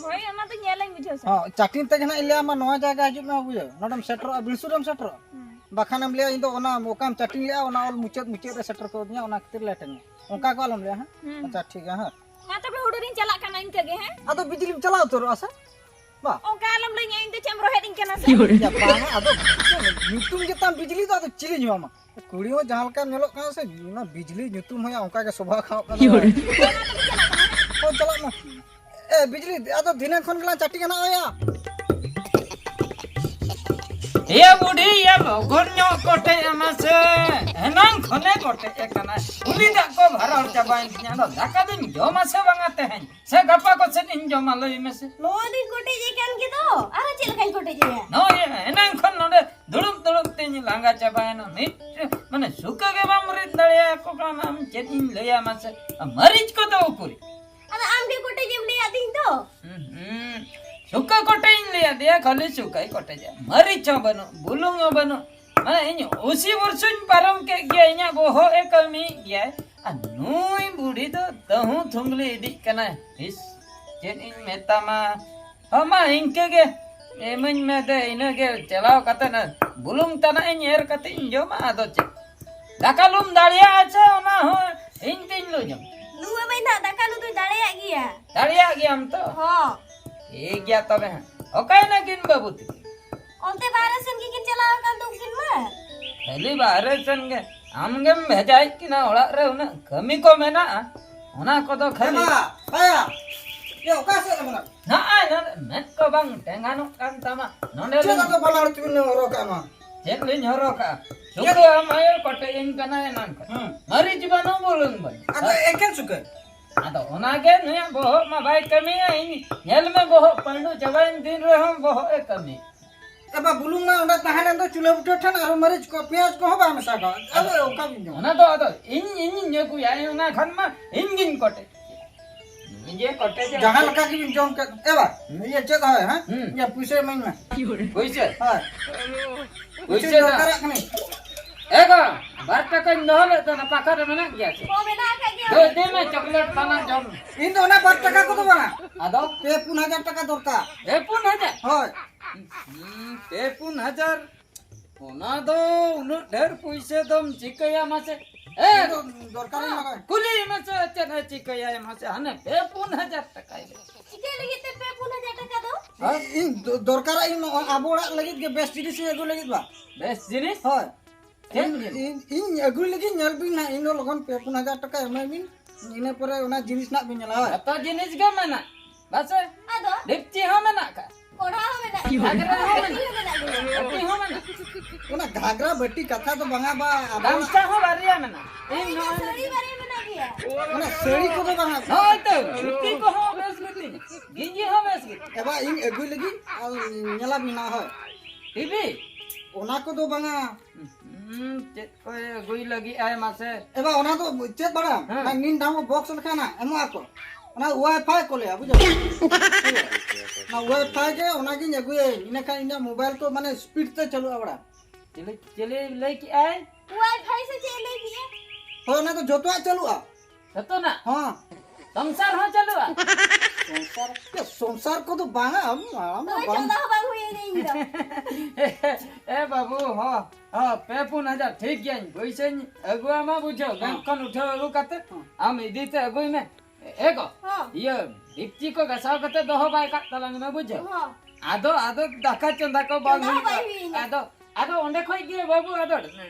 ᱦᱳᱭ, ᱚᱱᱟ ᱫᱚ ᱧᱮᱞᱟᱹᱧ, ᱵᱩᱡᱷᱟᱹᱣ ᱥᱮ? ᱦᱚᱸ, ᱪᱮᱴᱤᱝ ᱛᱮ ᱡᱟᱦᱟᱸ ᱤᱧ ᱞᱟᱹᱭᱟᱢᱟ, ᱱᱚᱣᱟ ᱡᱟᱭᱜᱟ ᱦᱤᱡᱩᱜ ᱢᱮ, ᱵᱩᱡᱷᱟᱹᱣ? ᱱᱚᱰᱮᱢ ᱥᱮᱴᱮᱨᱚᱜᱼᱟ, ᱵᱤᱞᱥᱩᱨ ᱨᱮᱢ ᱥᱮᱴᱮᱨᱚᱜᱼᱟ᱾ ᱦᱩᱸ᱾ ᱵᱟᱠᱷᱟᱱᱮᱢ ᱞᱟᱹᱭᱟ, "ᱤᱧ ᱫᱚ ᱚᱱᱟ ᱚᱠᱟᱢ ᱪᱮᱴᱤᱝ ᱞᱮᱜᱼᱟ, ᱚᱱᱟ ᱚᱞ ᱢᱩᱪᱟᱹᱫ ᱢᱩᱪᱟᱹᱫ ᱨᱮ ᱥᱮᱴᱮᱨ ᱠᱟᱣᱫᱤᱧᱟ, ᱚᱱᱟ ᱠᱷᱟᱹᱛᱤᱨ ᱞᱮᱴ ᱮᱱᱟ᱾" ᱚᱱᱠᱟ ᱠᱚ ᱟᱞᱚᱢ ᱞᱟᱹᱭᱟ, ᱦᱮᱸ? ᱦᱩᱸ᱾ ᱟᱪᱪᱷᱟ, ᱴᱷᱤᱠ ᱜᱮᱭᱟ, ᱦᱮᱸ᱾ ᱢᱟ ᱛᱚᱵᱮ ᱦᱩᱰᱩᱨᱤᱧ ᱪᱟᱞᱟᱜ ᱠᱟᱱᱟ ᱤᱱᱠᱟᱹ ᱜᱮ, ᱦᱮᱸ? ᱟᱫᱚ ᱵᱤᱡᱽᱞᱤᱢ ᱪᱟᱞᱟᱣ ᱩᱛᱟᱹᱨᱚᱜᱼᱟ ᱥᱮ? ᱵᱟ᱾ ᱚᱱᱠᱟ ᱟᱞᱚᱢ ᱞᱟᱹᱭᱟᱹᱧᱟ, ᱤᱧ ᱫᱚ ᱪᱮᱫ ᱮᱢ ᱨᱚᱦᱮᱫ ᱤᱧ ᱠᱟᱱᱟ ᱥᱮ? ᱭᱟ, ᱵᱟᱝᱟ, ᱟᱫᱚ ᱧᱩᱛᱩᱢ ᱜᱮᱛᱟᱢ ᱵᱤᱡᱽᱞᱤ ᱫᱚ, ᱟᱫᱚ ᱪᱤᱞᱤᱧ ᱦᱚᱦᱚᱣᱟᱢᱟ? ᱠᱩᱲᱤ ᱦᱚᱸ ᱡᱟᱦᱟᱸ ᱞᱮᱠᱟᱢ ᱧᱮᱞᱚᱜ ᱠᱟᱱᱟ ᱥᱮ, ᱚᱱᱟ ᱵᱤᱡᱽᱞᱤ ᱧᱩᱛᱩᱢ ᱦᱚᱸᱭᱟ ᱚᱱᱠᱟ ᱜᱮ ᱥᱚᱵᱷᱟ ᱠᱷᱟᱣᱟᱜ ᱠᱟᱱᱟ᱾ ᱦᱳᱭ, ᱪᱟᱞᱟᱜ ᱢᱮ᱾ ᱮ, ᱵᱤᱡᱽᱞᱤ, ᱟᱫᱚ ᱫᱷᱤᱱᱟᱹᱝ ᱠᱷᱚᱱ ᱜᱮᱞᱟᱝ ᱪᱟᱴᱤᱝ ᱟᱱᱟ ᱚᱭᱟ᱾ ᱮ ᱵᱩᱰᱷᱤ, ᱮ ᱞᱚᱜᱚᱱ ᱧᱚᱜ ᱠᱚᱴᱮᱡ ᱟᱢᱟ ᱥᱮ, ᱮᱱᱟᱝ ᱠᱷᱚᱱᱮ ᱠᱚᱴᱮᱡ ᱟᱠᱟᱱᱟ᱾ ᱩᱞᱤ ᱫᱟᱜ ᱠᱚ ᱵᱷᱟᱨᱟᱣ ᱪᱟᱵᱟᱭᱮᱱ ᱛᱤᱧᱟ᱾ ᱟᱫᱚ ᱫᱟᱠᱟ ᱫᱚᱧ ᱡᱚᱢᱟ ᱥᱮ ᱵᱟᱝᱟ ᱛᱮᱦᱮᱧ? ᱥᱮ ᱜᱟᱯᱟ ᱠᱚ ᱥᱮᱫ ᱤᱧ ᱡᱚᱢᱟ, ᱞᱟᱹᱭ ᱢᱮᱥᱮ? ᱱᱚᱣᱟ ᱫᱚᱧ ᱠᱚᱴᱮᱡ ᱮ ᱠᱟᱱ ᱜᱮ ᱫᱚ, ᱟᱨᱚ ᱪᱮᱫ ᱞᱮᱠᱟᱧ ᱠᱚᱴᱮᱡ ᱮᱭᱟ? ᱱᱚᱜᱼᱚᱭ ᱮᱱᱟᱝ ᱠᱷᱚᱱ ᱱᱚᱰᱮ ᱫᱩᱲᱩᱵ ᱫᱩᱲᱩᱵ ᱛᱤᱧ ᱞᱟᱸᱜᱟ ᱪᱟᱵᱟᱭᱮᱱᱟ᱾ ᱱᱤᱛ ᱢᱟᱱᱮ ᱥᱩᱠᱟᱹ ᱜᱮ ᱵᱟᱢ ᱨᱤᱫ ᱫᱟᱲᱮᱭᱟᱠᱚ ᱠᱟᱱᱟ᱾ ᱟᱢ ᱪᱮᱫ ᱤᱧ ᱞᱟᱹᱭᱟ ᱢᱟᱥᱮ? ᱟᱨ ᱢᱟᱹᱨᱤᱪ ᱠᱚᱫᱚ ᱩᱠᱩᱨ? ᱟᱫᱚ ᱟᱢ ᱜᱮ ᱠᱚᱴᱮᱡ ᱮᱢ ᱞᱟᱹᱭᱟᱫᱤᱧ ᱫᱚ᱾ ᱦᱩᱸ, ᱦᱩᱸ᱾ ᱥᱩᱠᱟᱹ ᱠᱚᱴᱮᱡ ᱤᱧ ᱞᱟᱹᱭᱟᱫᱮᱭᱟ, ᱠᱷᱟᱹᱞᱤ ᱥᱩᱠᱟᱹᱭ ᱠᱚᱴᱮᱡᱟ᱾ ᱢᱟᱹᱨᱤᱪ ᱦᱚᱸ ᱵᱟᱹᱱᱩᱜ, ᱵᱩᱞᱩᱝ ᱦᱚᱸ ᱵᱟᱹᱱᱩᱜ᱾ ᱢᱟᱱᱮ ᱤᱧ ᱩᱥᱤ ᱵᱩᱨᱥᱩᱧ ᱯᱟᱨᱚᱢ ᱠᱮᱫ ᱜᱮᱭᱟ, ᱤᱧᱟᱹᱜ ᱵᱚᱦᱚᱜ ᱮ ᱠᱟᱹᱢᱤᱭᱮᱫ ᱜᱮᱭᱟᱭ᱾ ᱟᱨ ᱱᱩᱭ ᱵᱩᱰᱷᱤ ᱫᱚ ᱛᱟᱹᱦᱩ ᱛᱷᱩᱝᱜᱽᱞᱤ ᱤᱫᱤᱜ ᱠᱟᱱᱟᱭ᱾ ᱤᱥ, ᱪᱮᱫ ᱤᱧ ᱢᱮᱛᱟᱢᱟ? ᱦᱚᱸ ᱢᱟ, ᱤᱱᱠᱟᱹ ᱜᱮ ᱮᱢᱟᱹᱧ ᱢᱮ ᱫᱮ, ᱤᱱᱟᱹ ᱜᱮ ᱪᱟᱞᱟᱣ ᱠᱟᱛᱮ ᱱᱟ ᱵᱩᱞᱩᱝ ᱛᱟᱱᱟᱜ ᱤᱧ ᱮᱨ ᱠᱟᱛᱮ ᱤᱧ ᱡᱚᱢᱟ, ᱟᱫᱚ ᱪᱮᱫ? ᱫᱟᱠᱟ ᱞᱩᱢ ᱫᱟᱲᱮᱭᱟᱜᱼᱟ ᱪᱮ? ᱚᱱᱟ ᱦᱚᱸ ᱤᱧ ᱛᱤᱧ ᱞᱩ ᱡᱚᱢ᱾ ᱞᱩ ᱟᱹᱢᱟᱹᱧ ᱱᱟᱜ, ᱫᱟᱠᱟ ᱞᱩ ᱫᱚᱧ ᱫᱟᱲᱮᱭᱟᱜ ᱜᱮᱭᱟ᱾ ᱫᱟᱲᱮᱭᱟᱜ ᱜᱮᱭᱟᱢ ᱛᱚ? ᱦᱚᱸ᱾ ᱴᱷᱤᱠ ᱜᱮᱭᱟ ᱛᱚᱵᱮ ᱦᱟᱸᱜ᱾ ᱚᱠᱟᱭᱮᱱᱟ ᱠᱤᱱ ᱵᱟᱹᱵᱩ ᱛᱤᱠᱤᱱ? ᱚᱱᱛᱮ ᱵᱟᱦᱨᱮ ᱥᱮᱱ ᱜᱮᱠᱤᱱ ᱪᱟᱞᱟᱣ ᱟᱠᱟᱱ ᱫᱚ ᱩᱱᱠᱤᱱ ᱢᱟ᱾ ᱠᱷᱟᱹᱞᱤ ᱵᱟᱦᱨᱮ ᱥᱮᱱ ᱜᱮ? ᱟᱢ ᱜᱮᱢ ᱵᱷᱮᱡᱟᱭᱮᱫ ᱠᱤᱱᱟ ᱚᱲᱟᱜ ᱨᱮ, ᱩᱱᱟᱹᱜ ᱠᱟᱹᱢᱤ ᱠᱚ ᱢᱮᱱᱟᱜᱼᱟ, ᱚᱱᱟ ᱠᱚᱫᱚ ᱠᱷᱟᱹᱞᱤ ᱮᱢᱟ, ᱵᱟᱭᱟ, ᱮ, ᱚᱠᱟ ᱥᱮᱫ ᱨᱮ ᱢᱮᱱᱟᱜ? ᱱᱚᱜᱼᱚᱭ ᱱᱚᱰᱮ ᱢᱮᱫ ᱠᱚ ᱵᱟᱝ ᱴᱮᱸᱜᱟᱱᱚᱜ ᱠᱟᱱ ᱛᱟᱢᱟ᱾ ᱱᱚᱰᱮ ᱪᱮᱫ ᱞᱤᱧ ᱟᱫᱚ ᱵᱟᱱᱟᱨ ᱛᱮᱵᱤᱱ ᱦᱚᱨᱚᱜ ᱠᱟᱜᱼᱟ ᱢᱟ? ᱪᱮᱫ ᱞᱤᱧ ᱦᱚᱨᱚᱜ ᱠᱟᱜᱼᱟ? ᱪᱮᱫ? ᱥᱩᱠᱟᱹ ᱟᱢ ᱟᱭᱳ ᱠᱚᱴᱮᱡ ᱤᱧ ᱠᱟᱱᱟ ᱮᱱᱟᱝ ᱠᱷᱚᱱ᱾ ᱦᱩᱸ᱾ ᱢᱟᱹᱨᱤᱪ ᱵᱟᱹᱱᱩᱜ ᱵᱩᱞᱩᱝ ᱵᱟᱹᱱᱩᱜ᱾ ᱟᱫᱚ ᱮᱠᱮᱱ ᱥᱩᱠᱟᱹ? ᱟᱫᱚ ᱚᱱᱟᱜᱮ ᱱᱩᱭᱟᱜ ᱵᱚᱦᱚᱜ ᱢᱟ ᱵᱟᱭ ᱠᱟᱹᱢᱤᱭᱟ᱾ ᱤᱧ ᱧᱮᱞ ᱢᱮ, ᱵᱚᱦᱚᱜ ᱯᱟᱺᱰᱩ ᱪᱟᱵᱟᱭᱮᱱ ᱫᱤᱱ ᱨᱮᱦᱚᱸ ᱵᱚᱦᱚᱜ ᱮ ᱠᱟᱹᱢᱤ᱾ ᱮ ᱵᱟ, ᱵᱩᱞᱩᱝ ᱢᱟ ᱚᱸᱰᱮ ᱛᱟᱦᱮᱸ ᱞᱮᱱ ᱫᱚ ᱪᱩᱞᱦᱟᱹ ᱵᱩᱴᱟᱹ ᱴᱷᱮᱱ, ᱟᱨ ᱢᱟᱹᱨᱤᱪ ᱠᱚ, ᱯᱮᱸᱭᱟᱡᱽ ᱠᱚᱦᱚᱸ ᱵᱟᱭ ᱢᱮᱥᱟ ᱠᱟᱜᱼᱟ᱾ ᱟᱫᱚ ᱚᱱᱠᱟ ᱵᱤᱱ ᱡᱚᱢᱟ? ᱚᱱᱟ ᱫᱚ ᱟᱫᱚ ᱤᱧ, ᱤᱧᱤᱧ ᱟᱹᱜᱩᱭᱟ, ᱚᱱᱟ ᱠᱷᱟᱱ ᱢᱟ ᱤᱧ ᱜᱤᱧ ᱠᱚᱴᱮᱡ᱾ ᱤᱧ ᱜᱮ ᱠᱚᱴᱮᱡ᱾ ᱡᱟᱦᱟᱸ ᱞᱮᱠᱟ ᱜᱮᱵᱤᱱ ᱡᱚᱢ ᱠᱮᱫ, ᱮ ᱵᱟ, ᱤᱭᱟᱹ ᱪᱮᱫ ᱦᱳᱭ, ᱦᱮᱸ? ᱦᱩᱸ᱾ ᱤᱧᱟᱹᱜ ᱯᱩᱭᱥᱟᱹ ᱤᱢᱟᱹᱧ ᱢᱮ᱾ ᱯᱩᱭᱥᱟᱹ? ᱦᱳᱭ᱾ ᱯᱩᱭᱥᱟᱹ ᱯᱩᱭᱥᱟᱹ ᱫᱚ? ᱫᱚᱨᱠᱟᱨᱟᱜ ᱠᱟᱹᱱᱟᱹᱧ᱾ ᱮ ᱜᱚ, ᱵᱟᱨ ᱴᱟᱠᱟᱧ ᱫᱚᱦᱚ ᱞᱮᱫ ᱫᱚ, ᱚᱱᱟ ᱯᱟᱠᱟ ᱨᱮ ᱢᱮᱱᱟᱜ ᱜᱮᱭᱟ ᱥᱮ? ᱦᱚᱸ, ᱢᱮᱱᱟᱜ ᱟᱠᱟᱫ ᱜᱮᱭᱟ᱾ ᱫᱚ ᱤᱫᱤ ᱢᱮ, ᱪᱚᱠᱞᱮᱴ ᱛᱟᱱᱟᱜ ᱡᱚᱢ ᱢᱮ᱾ ᱤᱧ ᱫᱚ ᱚᱱᱟ ᱵᱟᱨ ᱴᱟᱠᱟ ᱠᱚᱫᱚ ᱵᱟᱝᱟ᱾ ᱟᱫᱚ? ᱯᱮ ᱯᱩᱱ ᱦᱟᱡᱟᱨ ᱴᱟᱠᱟ ᱫᱚᱨᱠᱟᱨ᱾ ᱯᱮ ᱯᱩᱱ ᱦᱟᱡᱟᱨ? ᱦᱳᱭ᱾ ᱦᱩᱸ, ᱯᱮ ᱯᱩᱱ ᱦᱟᱡᱟᱨ? ᱚᱱᱟ ᱫᱚ ᱩᱱᱟᱹᱜ ᱰᱷᱮᱨ ᱯᱩᱭᱥᱟᱹ ᱫᱚᱢ ᱪᱤᱠᱟᱹᱭᱟ ᱢᱟᱥᱮ? ᱮ, ᱤᱧ ᱫᱚ ᱫᱚᱨᱠᱟᱨᱤᱧ ᱞᱟᱜᱟᱣ᱾ ᱠᱩᱞᱤ ᱢᱮᱥᱮ ᱪᱮᱫ ᱮ ᱪᱤᱠᱟᱹᱭᱟᱭ ᱢᱟᱥᱮ? ᱦᱟᱱᱮ ᱯᱮ ᱯᱩᱱ ᱦᱟᱡᱟᱨ ᱴᱟᱠᱟᱭ ᱞᱟᱹᱭ᱾ ᱪᱤᱠᱟᱹᱭ ᱞᱟᱹᱜᱤᱫ ᱛᱮ ᱯᱮ ᱯᱩᱱ ᱦᱟᱡᱟᱨ ᱴᱟᱠᱟ ᱫᱚ? ᱦᱮᱸ, ᱤᱧ ᱫᱚ-, ᱫᱚᱨᱠᱟᱨᱟᱜ ᱤᱧ ᱱᱚᱜᱼᱚᱭ ᱟᱵᱚ ᱚᱲᱟᱜ ᱞᱟᱹᱜᱤᱫ ᱜᱮ ᱵᱮᱥ ᱡᱤᱱᱤᱥ ᱤᱧ ᱟᱹᱜᱩ ᱞᱟᱹᱜᱤᱫ ᱵᱟ᱾ ᱵᱮᱥ ᱡᱤᱱᱤᱥ? ᱦᱳᱭ᱾ ᱪᱮᱫ ᱤᱧ, ᱡᱤᱱᱤᱥ? ᱤᱧ, ᱤᱧ ᱟᱹᱜᱩᱭ ᱞᱟᱹᱜᱤᱫ, ᱧᱮᱞ ᱵᱤᱱ ᱱᱟᱦᱟᱜ, ᱤᱧ ᱫᱚ ᱞᱚᱜᱚᱱ ᱯᱮ ᱯᱩᱱ ᱦᱟᱡᱟᱨ ᱴᱟᱠᱟ ᱮᱢᱟᱭ ᱵᱤᱱ, ᱤᱱᱟᱹ ᱯᱚᱨᱮ ᱚᱱᱟ ᱡᱤᱱᱤᱥ ᱱᱟᱜ ᱵᱤᱱ ᱧᱮᱞᱟ, ᱦᱳᱭ᱾ ᱡᱚᱛᱚ ᱡᱤᱱᱤᱥ ᱜᱮ ᱢᱮᱱᱟᱜ, ᱵᱟᱥᱮ? ᱟᱫᱚ? ᱰᱮᱠᱪᱤ ᱦᱚᱸ ᱢᱮᱱᱟᱜ ᱠᱟᱜ᱾ ᱠᱚᱲᱦᱟ ᱦᱚᱸ ᱢᱮᱱᱟᱜ ᱜᱮᱭᱟ᱾ ᱜᱷᱟᱜᱽᱨᱟ ᱦᱚᱸ ᱵᱟᱹᱴᱤ ᱢᱮᱱᱟᱜ᱾ ᱦᱚᱸ ᱢᱮᱱᱟᱜ ᱜᱮᱭᱟ᱾ ᱵᱟᱹᱴᱤ ᱦᱚᱸ ᱢᱮᱱᱟᱜ᱾ ᱚᱱᱟ ᱜᱷᱟᱜᱽᱨᱟ ᱵᱟᱹᱴᱤ ᱠᱟᱛᱷᱟ ᱫᱚ ᱵᱟᱝᱟ ᱵᱟ, ᱟᱵᱚ ᱜᱟᱢᱪᱷᱟ ᱦᱚᱸ ᱵᱟᱨᱭᱟ ᱢᱮᱱᱟᱜ᱾ ᱤᱧ ᱤᱧᱟᱹᱜ ᱱᱚᱣᱟ ᱥᱟᱹᱲᱤ ᱵᱟᱨᱭᱟ ᱢᱮᱱᱟᱜ ᱜᱮᱭᱟ᱾ ᱚᱱᱟ ᱥᱟᱹᱲᱤ ᱠᱚᱫᱚ ᱵᱟᱝᱟ᱾ ᱱᱚᱜᱼᱚᱭ ᱛᱚ, ᱫᱷᱩᱛᱤ ᱠᱚᱦᱚᱸ ᱵᱮᱥ ᱜᱮᱛᱤᱧ, ᱜᱮᱧᱡᱤ ᱦᱚᱸ ᱵᱮᱥ ᱜᱮᱛᱤᱧ᱾ ᱮ ᱵᱟ, ᱤᱧ ᱟᱹᱜᱩᱭ ᱞᱟᱹᱜᱤᱫ, ᱟᱨ ᱧᱮᱞᱟ ᱵᱤᱱᱟ, ᱦᱳᱭ᱾ ᱴᱤᱵᱷᱤ? ᱚᱱᱟ ᱠᱚᱫᱚ ᱵᱟᱝᱟ᱾ ᱦᱩᱸ, ᱪᱮᱫ ᱠᱚᱭ ᱟᱹᱜᱩᱭ ᱞᱟᱹᱜᱤᱫ ᱟᱭ ᱢᱟᱥᱮ? ᱮ ᱵᱟ, ᱚᱱᱟ ᱫᱚ ᱪᱮᱫ ᱵᱟᱲᱟᱭᱟᱢ? ᱦᱮᱸ᱾ ᱚᱱᱟ ᱱᱤᱱ ᱰᱟᱣᱩᱱᱞᱳᱰ ᱵᱚᱠᱥ ᱞᱮᱠᱷᱟᱱ ᱦᱟᱸᱜ ᱮᱢᱚᱜ ᱟᱠᱚ᱾ ᱚᱱᱟ ᱣᱟᱭᱯᱷᱟᱭ ᱠᱚ ᱞᱟᱹᱭᱟ, ᱵᱩᱡᱷᱟᱹᱣ? ᱚᱱᱟ ᱣᱟᱭᱯᱷᱟᱭ ᱜᱮ, ᱚᱱᱟᱜᱤᱧ ᱟᱹᱜᱩᱭᱟᱹᱧ᱾ ᱤᱱᱟᱹᱠᱷᱟᱱ ᱤᱧᱟᱹᱜ ᱢᱳᱵᱟᱭᱤᱞ ᱠᱚ ᱢᱟᱱᱮ ᱥᱯᱤᱰ ᱛᱮ ᱪᱟᱹᱞᱩᱜᱼᱟ ᱵᱟᱲᱟ᱾ ᱪᱤᱞᱤ, ᱪᱤᱞᱤ ᱞᱟᱹᱭ ᱠᱮᱜᱼᱟᱭ? ᱣᱟᱭᱯᱷᱟᱭ ᱥᱮ ᱪᱮᱫ ᱮ ᱞᱟᱹᱭ ᱠᱮᱜᱼᱟ? ᱦᱳᱭ, ᱚᱱᱟ ᱫᱚ ᱡᱚᱛᱚᱣᱟᱜ ᱪᱟᱹᱞᱩᱜᱼᱟ᱾ ᱡᱚᱛᱚᱱᱟᱜ? ᱦᱚᱸ᱾ ᱥᱚᱝᱥᱟᱨ ᱦᱚᱸ ᱪᱟᱹᱞᱩᱜᱼᱟ? ᱥᱚᱝᱥᱟᱨ, ᱮ, ᱥᱚᱝᱥᱟᱨ ᱠᱚᱫᱚ ᱵᱟᱝᱟ, ᱟᱢ, ᱟᱢ ᱫᱚ ᱦᱳᱭ, ᱵᱟᱝ᱾ ᱪᱚᱸᱫᱟ ᱦᱚᱸ ᱵᱟᱝ ᱦᱩᱭ ᱟᱠᱟᱱᱟ ᱤᱧ ᱫᱚ᱾ ᱮ ᱵᱟᱹᱵᱩ, ᱦᱚᱸ, ᱦᱚᱸ, ᱯᱮ ᱯᱩᱱ ᱦᱟᱡᱟᱨ, ᱴᱷᱤᱠ ᱜᱮᱭᱟᱧ, ᱯᱩᱭᱥᱟᱹᱧ ᱟᱹᱜᱩᱣᱟᱢᱟ, ᱵᱩᱡᱷᱟᱹᱣ, ᱦᱚᱸ᱾ ᱵᱮᱝᱠ ᱠᱷᱚᱱ ᱩᱴᱷᱟᱹᱣ ᱟᱹᱜᱩ ᱠᱟᱛᱮ, ᱦᱚᱸ᱾ ᱟᱢ ᱤᱫᱤ ᱛᱮ ᱟᱹᱜᱩᱭ ᱢᱮ᱾ ᱮ ᱜᱚ, ᱦᱚᱸ᱾ ᱤᱭᱟᱹ, ᱰᱮᱠᱪᱤ ᱠᱚ ᱜᱟᱥᱟᱣ ᱠᱟᱛᱮ ᱫᱚᱦᱚ ᱵᱟᱭ ᱠᱟᱜ ᱛᱟᱞᱟᱝ ᱢᱮ, ᱵᱩᱡᱷᱟᱹᱣ᱾ ᱦᱚᱸ᱾ ᱟᱫᱚ, ᱟᱫᱚ ᱫᱟᱠᱟ ᱪᱚᱸᱫᱟ ᱠᱚ ᱵᱟᱝ ᱪᱚᱸᱫᱟ ᱦᱩᱭᱩᱜᱼᱟ᱾ ᱵᱟᱭ ᱦᱩᱭᱱᱟ᱾ ᱟᱫᱚ, ᱟᱫᱚ ᱚᱸᱰᱮ ᱠᱷᱚᱡ ᱜᱮ ᱵᱟᱹᱵᱩ, ᱟᱫᱚ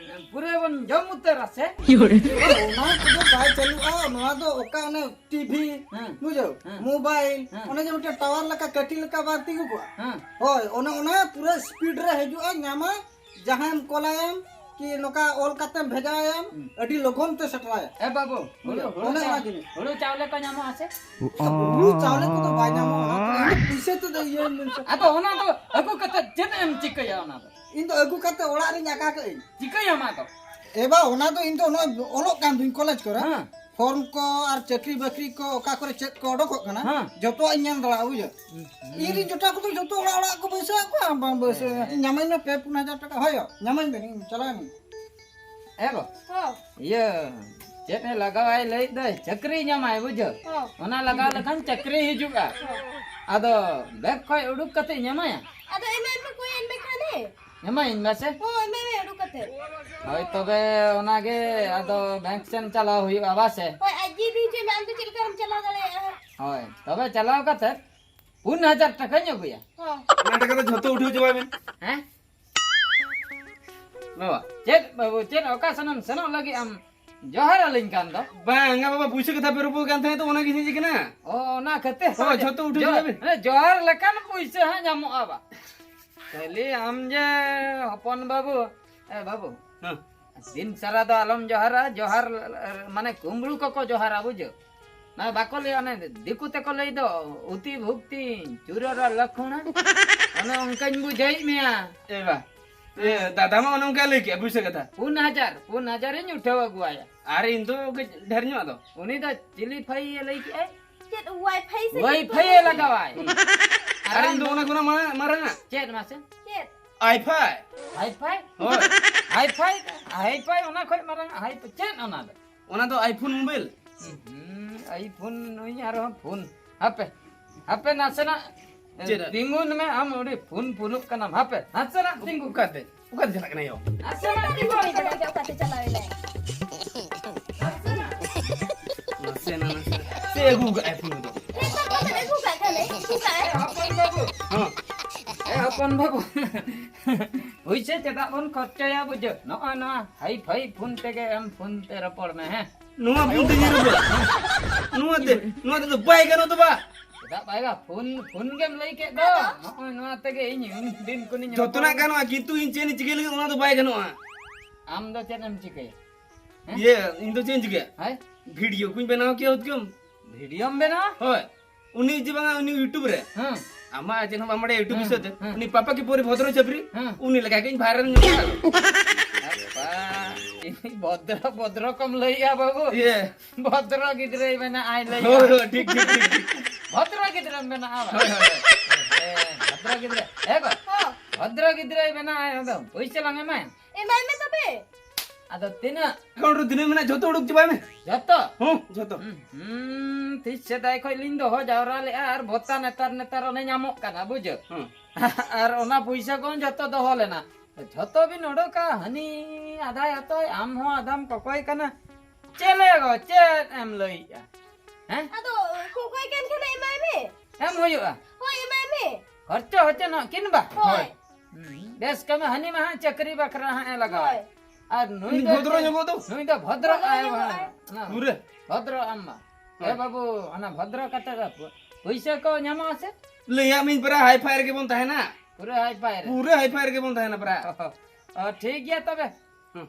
ᱯᱩᱨᱟᱹ ᱵᱚᱱ ᱡᱚᱢ ᱩᱛᱟᱹᱨᱟ ᱥᱮ? ᱚᱱᱟ ᱠᱚᱫᱚ ᱵᱟᱭ ᱪᱟᱹᱞᱩᱜᱼᱟ᱾ ᱱᱚᱣᱟ ᱫᱚ ᱚᱠᱟ ᱚᱱᱮ ᱴᱤᱵᱷᱤ, ᱦᱮᱸ᱾ ᱵᱩᱡᱷᱟᱹᱣ? ᱦᱮᱸ᱾ ᱢᱳᱵᱟᱭᱤᱞ, ᱦᱮᱸ᱾ ᱚᱱᱮ ᱡᱮ ᱢᱤᱫᱴᱮᱱ ᱴᱟᱣᱟᱨ ᱞᱮᱠᱟ ᱠᱟᱹᱴᱤ ᱞᱮᱠᱟ ᱵᱟᱝ ᱛᱤᱸᱜᱩ ᱠᱚᱜᱼᱟ? ᱦᱮᱸ᱾ ᱦᱳᱭ, ᱚᱱᱮ ᱚᱱᱟ ᱯᱩᱨᱟᱹ ᱥᱯᱤᱰ ᱨᱮ ᱦᱤᱡᱩᱜᱼᱟ, ᱧᱟᱢᱟ, ᱡᱟᱦᱟᱸᱭᱮᱢ ᱠᱚᱞᱟᱭᱟᱢ ᱠᱤ ᱱᱚᱝᱠᱟ ᱚᱞ ᱠᱟᱛᱮᱢ ᱵᱷᱮᱡᱟᱭᱟᱢ, ᱦᱩᱸ᱾ ᱟᱹᱰᱤ ᱞᱚᱜᱚᱱ ᱛᱮ ᱥᱮᱴᱮᱨᱟᱭᱟ᱾ ᱮ ᱵᱟᱹᱵᱩ, ᱦᱩᱲᱩ, ᱦᱩᱲᱩ ᱚᱱᱮ ᱪᱟ-, ᱚᱱᱟ ᱡᱤᱱᱤᱥ᱾ ᱦᱩᱲᱩ ᱪᱟᱣᱞᱮ ᱠᱚ ᱧᱟᱢᱚᱜᱼᱟ ᱥᱮ? ᱦᱩᱲᱩ ᱪᱟᱣᱞᱮ ᱠᱚᱫᱚ ᱵᱟᱭ ᱧᱟᱢᱚᱜᱼᱟ, ᱚᱱᱟ ᱠᱚᱫᱚ ᱤᱧ ᱫᱚ ᱯᱩᱭᱥᱟᱹ ᱛᱮᱫᱚ ᱤᱭᱟᱹ ᱢᱮᱱᱛᱮ᱾ ᱟᱫᱚ ᱚᱱᱟ ᱫᱚ ᱟᱹᱜᱩ ᱠᱟᱛᱮ ᱪᱮᱫ ᱮᱢ ᱪᱤᱠᱟᱹᱭᱟ ᱚᱱᱟ ᱫᱚ? ᱤᱧ ᱫᱚ ᱟᱹᱜᱩ ᱠᱟᱛᱮ ᱚᱲᱟᱜ ᱨᱤᱧ ᱟᱠᱟ ᱠᱟᱜ ᱟᱹᱧ᱾ ᱪᱤᱠᱟᱹᱭᱟᱢ ᱟᱫᱚ? ᱮ ᱵᱟ, ᱚᱱᱟ ᱫᱚ ᱤᱧ ᱫᱚ ᱱᱚᱜᱼᱚᱭ ᱚᱞᱚᱜ ᱠᱟᱱ ᱫᱩᱧ ᱠᱚᱞᱮᱡᱽ ᱠᱚᱨᱮ᱾ ᱦᱮᱸ᱾ ᱯᱷᱚᱨᱢ ᱠᱚ ᱟᱨ ᱪᱟᱹᱠᱨᱤ ᱵᱟᱹᱠᱨᱤ ᱠᱚ ᱚᱠᱟ ᱠᱚᱨᱮ ᱪᱮᱫ ᱠᱚ ᱚᱰᱚᱠᱚᱜ ᱠᱟᱱᱟ, ᱦᱮᱸ᱾ ᱡᱚᱛᱚᱣᱟᱜ ᱤᱧ ᱧᱮᱞ ᱫᱟᱲᱮᱭᱟᱜᱼᱟ, ᱵᱩᱡᱷᱟᱹᱣ? ᱦᱩᱸ᱾ ᱤᱧ ᱨᱤᱧ ᱡᱚᱴᱟᱣ ᱠᱚᱫᱚ ᱡᱚᱛᱚ ᱚᱲᱟᱜ ᱚᱲᱟᱜ ᱠᱚ ᱵᱟᱹᱭᱥᱟᱹᱣ ᱠᱚᱣᱟ, ᱵᱟᱝ ᱵᱟᱹᱭᱥᱟᱹᱣ᱾ ᱦᱮᱸ᱾ ᱤᱧ ᱧᱟᱢᱟᱹᱧ ᱢᱮ ᱯᱮ ᱯᱩᱱ ᱦᱟᱡᱟᱨ ᱴᱟᱠᱟ, ᱦᱳᱭ, ᱧᱟᱢᱟᱹᱧ ᱢᱮ, ᱤᱧ ᱪᱟᱞᱟᱣ ᱮᱱᱟᱹᱧ᱾ ᱮ ᱜᱚ᱾ ᱦᱚᱸ᱾ ᱤᱭᱟᱹ, ᱪᱮᱫ ᱮ ᱞᱟᱜᱟᱣᱟᱭ ᱞᱟᱹᱭᱮᱫ ᱫᱚᱭ, ᱪᱟᱹᱠᱨᱤ ᱧᱟᱢᱟᱭ, ᱵᱩᱡᱷᱟᱹᱣ? ᱦᱚᱸ᱾ ᱚᱱᱟ ᱞᱟᱜᱟᱣ ᱞᱮᱠᱷᱟᱱ ᱪᱟᱹᱠᱨᱤ ᱦᱤᱡᱩᱜᱼᱟ᱾ ᱦᱚᱸ᱾ ᱟᱫᱚ ᱵᱮᱜᱽ ᱠᱷᱚᱡ ᱩᱰᱩᱠ ᱠᱟᱛᱮ ᱧᱟᱢᱟᱭᱟ? ᱟᱫᱚ ᱮᱢᱟᱭ ᱢᱮ, ᱠᱚᱭ ᱮᱢ ᱢᱮ ᱠᱷᱟᱱᱮ᱾ ᱮᱢᱟᱭᱤᱧ ᱢᱮ ᱥᱮ? ᱦᱚᱸ, ᱮᱢᱟᱭ ᱢᱮ ᱩᱰᱩᱠ ᱠᱟᱛᱮ᱾ ᱦᱳᱭ, ᱛᱚᱵᱮ ᱚᱱᱟᱜᱮ ᱟᱫᱚ ᱵᱮᱝᱠ ᱥᱮᱱ ᱪᱟᱞᱟᱣ ᱦᱩᱭᱩᱜᱼᱟ, ᱵᱟ ᱥᱮ? ᱦᱳᱭ, ᱟᱡ ᱜᱮ ᱤᱫᱤ ᱦᱚᱪᱚᱭ ᱢᱮ, ᱟᱢ ᱫᱚ ᱪᱮᱫ ᱞᱮᱠᱟᱢ ᱪᱟᱞᱟᱣ ᱫᱟᱲᱮᱭᱟᱜᱼᱟ? ᱦᱳᱭ, ᱛᱚᱵᱮ ᱪᱟᱞᱟᱣ ᱠᱟᱛᱮ ᱯᱩᱱ ᱦᱟᱡᱟᱨ ᱴᱟᱠᱟᱧ ᱟᱹᱜᱩᱭᱟ᱾ ᱦᱚᱸ᱾ ᱚᱱᱟ ᱴᱟᱠᱟ ᱫᱚ ᱡᱷᱚᱛᱚ ᱩᱴᱷᱟᱹᱣ ᱪᱟᱵᱟᱭ ᱵᱮᱱ᱾ ᱦᱮᱸ? ᱵᱟᱵᱟ᱾ ᱪᱮᱫ ᱵᱟᱹᱵᱩ, ᱪᱮᱫ ᱚᱠᱟ ᱥᱮᱱᱮᱢ ᱥᱮᱱᱚᱜ ᱞᱟᱹᱜᱤᱫ ᱟᱢ ᱡᱚᱦᱟᱨ ᱟᱹᱞᱤᱧ ᱠᱟᱱ ᱫᱚ? ᱵᱟᱝᱟ ᱵᱟᱵᱟ, ᱯᱩᱭᱥᱟᱹ ᱠᱟᱛᱷᱟ ᱯᱮ ᱨᱚᱯᱚᱲ ᱠᱟᱱ ᱛᱟᱦᱮᱸᱫ ᱛᱚ, ᱚᱱᱟ ᱜᱤᱧ ᱦᱮᱡ ᱠᱟᱱᱟ᱾ ᱚ, ᱚᱱᱟ ᱠᱷᱟᱹᱛᱤᱨ ᱦᱳᱭ, ᱡᱷᱚᱛᱚ ᱩᱴᱷᱟᱹᱣ ᱡᱚ-, ᱪᱟᱵᱟᱭ ᱵᱮᱱ᱾ ᱦᱮᱸ, ᱡᱚᱦᱟᱨ ᱞᱮᱠᱟᱱ ᱯᱩᱭᱥᱟᱹ ᱦᱟᱸᱜ ᱧᱟᱢᱚᱜᱼᱟ ᱵᱟ᱾ ᱠᱷᱟᱹᱞᱤ ᱟᱢ ᱡᱮ ᱦᱚᱯᱚᱱ ᱵᱟᱹᱵᱩ, ᱮ ᱵᱟᱹᱵᱩ, ᱦᱮᱸ᱾ ᱫᱤᱱ ᱥᱟᱨᱟ ᱫᱚ ᱟᱞᱚᱢ ᱡᱚᱦᱟᱨᱟ, ᱡᱚᱦᱟᱨ, ᱢᱟᱱᱮ ᱠᱩᱢᱵᱽᱲᱩ ᱠᱚᱠᱚ ᱡᱚᱦᱟᱨᱟ, ᱵᱩᱡᱷᱟᱹᱣ? ᱱᱚᱣᱟ ᱵᱟᱠᱚ ᱞᱟᱹᱭᱟ, ᱚᱱᱮ ᱫᱤᱠᱩ ᱛᱮᱠᱚ ᱞᱟᱹᱭ ᱫᱚ, ᱩᱛᱤ ᱵᱷᱩᱠᱛᱤ, ᱪᱩᱨᱚᱨᱟ ᱞᱟᱠᱷᱩᱬᱟ᱾ ᱚᱱᱮ ᱚᱱᱠᱟᱧ ᱵᱩᱡᱷᱟᱹᱣᱮᱫ ᱢᱮᱭᱟ᱾ ᱮ ᱵᱟ, ᱮ, ᱫᱟᱫᱟ ᱢᱟ ᱚᱱᱮ ᱚᱱᱠᱟ ᱞᱟᱹᱭ ᱠᱮᱜᱼᱟ, ᱯᱩᱭᱥᱟᱹ ᱠᱟᱛᱷᱟ᱾ ᱯᱩᱱ ᱦᱟᱡᱟᱨ, ᱯᱩᱱ ᱦᱟᱡᱟᱨᱤᱧ ᱩᱴᱷᱟᱹᱣ ᱟᱹᱜᱩᱣᱟᱭᱟ᱾ ᱟᱨ ᱤᱧ ᱫᱚ ᱠᱟᱹᱡ ᱰᱷᱮᱨ ᱧᱚᱜ ᱫᱚ᱾ ᱩᱱᱤ ᱫᱚ ᱪᱤᱞᱤ ᱯᱷᱟᱭᱤ ᱮ ᱞᱟᱹᱭ ᱠᱮᱜᱼᱟᱭ? ᱪᱮᱫ ᱣᱟᱭᱯᱷᱟᱭ ᱥᱮ ᱪᱮᱫ ᱠᱚ ᱞᱟᱹᱭᱟ? ᱞᱟᱜᱟᱣᱟᱭ᱾ ᱟᱨ ᱤᱧ ᱫᱚ ᱚᱱᱟ ᱠᱷᱚᱱᱟᱜ ᱢᱟᱨᱟᱝ, ᱢᱟᱨᱟᱝ ᱟᱜ᱾ ᱪᱮᱫ ᱢᱟᱥᱮ? ᱪᱮᱫ? ᱟᱭᱯᱷᱟᱭ᱾ ᱦᱟᱭᱯᱷᱟᱭ? ᱦᱳᱭ᱾ ᱦᱟᱭᱯᱷᱟᱭ? ᱦᱟᱭᱯᱷᱟᱭ ᱚᱱᱟ ᱠᱷᱚᱡ ᱢᱟᱨᱟᱝ ᱟᱜ ᱦᱟᱭᱯᱷᱟᱭ᱾ ᱪᱮᱫ ᱚᱱᱟ ᱫᱚ? ᱚᱱᱟ ᱫᱚ iPhone mobile᱾ ᱦᱩᱸ, iPhone ᱱᱩᱭ ᱟᱨᱦᱚᱸ ᱯᱷᱳᱱ᱾ ᱦᱟᱯᱮ, ᱦᱟᱯᱮ ᱱᱟᱥᱮᱱᱟᱜ, ᱮ, ᱪᱮᱫ? ᱛᱤᱸᱜᱩᱱ ᱢᱮ, ᱟᱢ ᱟᱹᱰᱤ ᱯᱷᱳᱱ ᱯᱷᱳᱱᱚᱜ ᱠᱟᱱᱟᱢ᱾ ᱦᱟᱯᱮ, ᱱᱟᱥᱮᱱᱟᱜ ᱛᱤᱸᱜᱩ᱾ ᱚᱠᱟᱛᱮ? ᱚᱠᱟᱛᱮ ᱪᱟᱞᱟᱜ ᱠᱟᱱᱟ ᱭᱳ? ᱱᱟᱥᱮᱱᱟᱜ ᱛᱤᱸᱜᱩ᱾ ᱚᱠᱟᱛᱮ ᱪᱟᱞᱟᱣ ᱮᱱᱟᱭ? ᱱᱟᱥᱮᱱᱟᱜ, ᱱᱟᱥᱮᱱᱟᱜ᱾ ᱪᱮᱫ ᱟᱹᱜᱩ ᱠᱟᱜᱼᱟᱭ ᱯᱷᱳᱱ ᱫᱚ? ᱦᱮᱸ, ᱛᱟᱨ ᱢᱟᱛᱚ ᱟᱹᱜᱩ ᱠᱟᱜ ᱠᱷᱟᱱᱮ, ᱦᱤᱡᱩᱜ ᱠᱟᱜᱼᱟᱭ᱾ ᱦᱚᱯᱚᱱ ᱵᱟᱹᱵᱩ᱾ ᱦᱚᱸ᱾ ᱵᱟᱹᱵᱩ, ᱯᱩᱭᱥᱟᱹ ᱪᱮᱫᱟᱜ ᱵᱚᱱ ᱠᱷᱚᱨᱪᱟᱭᱟ ᱵᱩᱡᱷᱟᱹᱣ? ᱱᱚᱜᱼᱚᱭ ᱱᱚᱣᱟ ᱦᱟᱭ ᱯᱷᱟᱭ ᱯᱷᱳᱱ ᱛᱮᱜᱮ ᱟᱢ ᱯᱷᱳᱱ ᱛᱮ ᱨᱚᱯᱚᱲ ᱢᱮ, ᱦᱮᱸ? ᱱᱚᱣᱟ ᱯᱷᱳᱱ ᱛᱮ ᱧᱮᱞ ᱨᱚᱯᱚᱲ? ᱱᱚᱣᱟ ᱛᱮ, ᱱᱚᱣᱟ ᱛᱮᱫᱚ ᱵᱟᱭ ᱜᱟᱱᱚᱜ ᱫᱚ ᱵᱟ᱾ ᱪᱮᱫᱟᱜ ᱵᱟᱭ ᱜᱟᱱᱚᱜᱼᱟ? ᱯᱷᱳᱱ, ᱯᱷᱳᱱ ᱜᱮᱢ ᱞᱟᱹᱭ ᱠᱮᱫ ᱫᱚ᱾ ᱱᱚᱜᱼᱚᱭ ᱱᱚᱣᱟ ᱛᱮᱜᱮ ᱤᱧ ᱩᱱ ᱫᱤᱱ ᱠᱷᱚᱱᱤᱧ ᱡᱚᱛᱚᱱᱟᱜ ᱨᱚᱯᱚᱲ ᱜᱟᱱᱚᱜᱼᱟ, ᱠᱤᱱᱛᱩ ᱤᱧ ᱪᱮᱫ ᱤᱧ ᱪᱤᱠᱟᱹᱭ ᱞᱟᱹᱜᱤᱫ ᱚᱱᱟ ᱫᱚ ᱵᱟᱭ ᱜᱟᱱᱚᱜᱼᱟ᱾ ᱟᱢ ᱫᱚ ᱪᱮᱫ ᱮᱢ ᱪᱤᱠᱟᱹᱭᱟ? ᱦᱮᱸ? ᱤᱭᱟᱹ, ᱤᱧ ᱫᱚ ᱪᱮᱫ ᱤᱧ ᱪᱤᱠᱟᱹᱭᱟ? ᱦᱮᱸ? ᱵᱷᱤᱰᱤᱭᱳ ᱠᱚᱧ ᱵᱮᱱᱟᱣ ᱠᱮᱭᱟ ᱦᱩᱛᱠᱟᱹᱢ᱾ ᱵᱷᱤᱰᱤᱭᱳᱢ ᱵᱮᱱᱟᱣᱟ? ᱦᱳᱭ᱾ ᱩᱱᱤ ᱡᱮ ᱵᱟᱝᱟ, ᱩᱱᱤ YouTube ᱨᱮ᱾ ᱦᱮᱸ᱾ ᱟᱢᱟᱜ ᱪᱮᱫ ᱦᱚᱸ ᱵᱟᱢ ᱵᱟᱲᱟᱭᱟ YouTube ᱦᱮᱸ, ᱵᱤᱥᱚᱭ ᱛᱮ? ᱦᱮᱸ᱾ ᱩᱱᱤ ᱯᱟᱯᱟ ᱠᱤ ᱯᱚᱨᱤ ᱵᱷᱚᱫᱨᱚ ᱪᱟᱹᱯᱨᱤ? ᱦᱮᱸ᱾ ᱩᱱᱤ ᱞᱮᱠᱟ ᱜᱤᱧ ᱵᱷᱟᱭᱨᱟᱞ ᱧᱚᱜ ᱠᱟᱱᱟ᱾ ᱟᱯᱟ, ᱤᱧ ᱵᱷᱚᱫᱨᱚ, ᱵᱷᱚᱫᱨᱚ ᱠᱚᱢ ᱞᱟᱹᱭᱮᱜᱼᱟ ᱵᱟᱹᱵᱩ᱾ ᱤᱭᱟᱹ᱾ ᱵᱷᱚᱫᱨᱚ ᱜᱤᱫᱽᱨᱟᱹᱭ ᱵᱮᱱᱟᱜ ᱟᱭ ᱞᱟᱹᱭᱮᱜᱼᱟ᱾ ᱦᱳᱭ, ᱦᱳᱭ, ᱴᱷᱤᱠ, ᱴᱷᱤᱠ, ᱴᱷᱤᱠ, ᱴᱷᱤᱠ᱾ ᱵᱷᱚᱫᱨᱚ ᱜᱤᱫᱽᱨᱟᱹᱢ ᱵᱮᱱᱟᱜᱼᱟ ᱵᱟᱝ? ᱦᱳᱭ, ᱦᱳᱭ, ᱦᱳᱭ᱾ ᱮ, ᱵᱷᱚᱫᱨᱚ ᱜᱤᱫᱽᱨᱟᱹ᱾ ᱮ ᱜᱚ, ᱦᱚᱸ᱾ ᱵᱷᱚᱫᱨᱚ ᱜᱤᱫᱽᱨᱟᱹᱭ ᱵᱮᱱᱟᱜ ᱟᱭ, ᱟᱫᱚ ᱯᱩᱭᱥᱟᱹ ᱞᱟᱝ ᱮᱢᱟᱭᱟ᱾ ᱮᱢᱟᱭ ᱢᱮ ᱛᱚᱵᱮ᱾ ᱟᱫᱚ ᱛᱤᱱᱟᱹᱜ? ᱮᱠᱟᱣᱩᱱᱴ ᱨᱮ ᱛᱤᱱᱟᱹᱜ ᱢᱮᱱᱟᱜᱼᱟ, ᱡᱷᱚᱛᱚ ᱩᱰᱩᱠ ᱪᱟᱵᱟᱭ ᱢᱮ᱾ ᱡᱷᱚᱛᱚ? ᱦᱚᱸ, ᱡᱷᱚᱛᱚ᱾ ᱦᱩᱸ, ᱦᱩᱸ, ᱛᱤᱥ ᱥᱮᱫᱟᱭ ᱠᱷᱚᱡ ᱞᱤᱧ ᱫᱚᱦᱚ ᱡᱟᱣᱨᱟ ᱞᱮᱜᱼᱟ, ᱟᱨ ᱵᱷᱚᱛᱟ ᱱᱮᱛᱟᱨ, ᱱᱮᱛᱟᱨ ᱚᱱᱮ ᱧᱟᱢᱚᱜ ᱠᱟᱱᱟ, ᱵᱩᱡᱷᱟᱹᱣ? ᱦᱚᱸ᱾ ᱟᱨ ᱚᱱᱟ ᱯᱩᱭᱥᱟᱹ ᱠᱚᱦᱚᱸ ᱡᱷᱚᱛᱚ ᱫᱚᱦᱚ ᱞᱮᱱᱟ᱾ ᱡᱷᱚᱛᱚ ᱵᱤᱱ ᱚᱰᱚᱠᱟ, ᱦᱟᱹᱱᱤ ᱟᱫᱷᱟᱭ ᱦᱟᱛᱟᱣ, ᱟᱢ ᱦᱚᱸ ᱟᱫᱷᱟᱢ ᱠᱚᱠᱚᱭ ᱠᱟᱱᱟ᱾ ᱪᱮᱫ ᱞᱮ ᱜᱚ, ᱪᱮᱫ ᱮᱢ ᱞᱟᱹᱭᱮᱜᱼᱟ? ᱦᱮᱸ? ᱟᱫᱚ ᱠᱚᱠᱚᱭ ᱠᱟᱱ ᱠᱷᱟᱱ ᱮᱢᱟᱭ ᱢᱮ᱾ ᱮᱢ ᱦᱩᱭᱩᱜᱼᱟ᱾ ᱦᱳᱭ, ᱮᱢᱟᱭ ᱢᱮ᱾ ᱠᱷᱚᱨᱪᱟ ᱦᱚᱪᱚ ᱱᱚᱜ ᱠᱤᱱ ᱵᱟ? ᱦᱳᱭ᱾ ᱦᱩᱸ, ᱵᱮᱥ ᱠᱟᱹᱢᱤ, ᱦᱟᱹᱱᱤ ᱢᱟ ᱦᱟᱸᱜ ᱪᱟᱹᱠᱨᱤ ᱵᱟᱠᱷᱨᱟ ᱦᱟᱸᱜ ᱮ ᱞᱟᱜᱟᱣᱟ᱾ ᱦᱳᱭ᱾ ᱟᱨ ᱱᱩᱭ ᱩᱱᱤ ᱫᱚ ᱵᱷᱚᱫᱨᱚ ᱮᱱᱛᱮ, ᱧᱚᱜᱚᱜ ᱫᱚ᱾ ᱱᱩᱭ ᱫᱚ ᱵᱷᱚᱫᱨᱚ ᱵᱷᱚᱫᱨᱚ ᱟᱭ ᱧᱚᱜᱚᱜ ᱵᱟᱝ? ᱟᱭ᱾ ᱦᱮᱸ᱾ ᱯᱩᱨᱟᱹ᱾ ᱵᱷᱚᱫᱨᱚ ᱟᱢ ᱢᱟ᱾ ᱦᱳᱭ᱾ ᱮ ᱵᱟᱹᱵᱩ, ᱚᱱᱟ ᱵᱷᱚᱫᱨᱚ ᱠᱟᱛᱮ ᱫᱚ ᱯᱩ-, ᱯᱩᱭᱥᱟᱹ ᱠᱚ ᱧᱟᱢᱚᱜᱼᱟ ᱥᱮ? ᱞᱟᱹᱭᱟᱜ ᱢᱤᱧ ᱯᱩᱨᱟᱹ ᱦᱟᱭ ᱯᱷᱟᱭ ᱨᱮᱜᱮ ᱵᱚᱱ ᱛᱟᱦᱮᱱᱟ᱾ ᱯᱩᱨᱟᱹ ᱦᱟᱭ ᱯᱷᱟᱭ ᱨᱮ? ᱯᱩᱨᱟᱹ ᱦᱟᱭ ᱯᱷᱟᱭ ᱨᱮᱜᱮ ᱵᱚᱱ ᱛᱟᱦᱮᱱᱟ ᱯᱩᱨᱟᱹ᱾ ᱚ, ᱴᱷᱤᱠ ᱜᱮᱭᱟ ᱛᱚᱵᱮ᱾ ᱦᱩᱸ᱾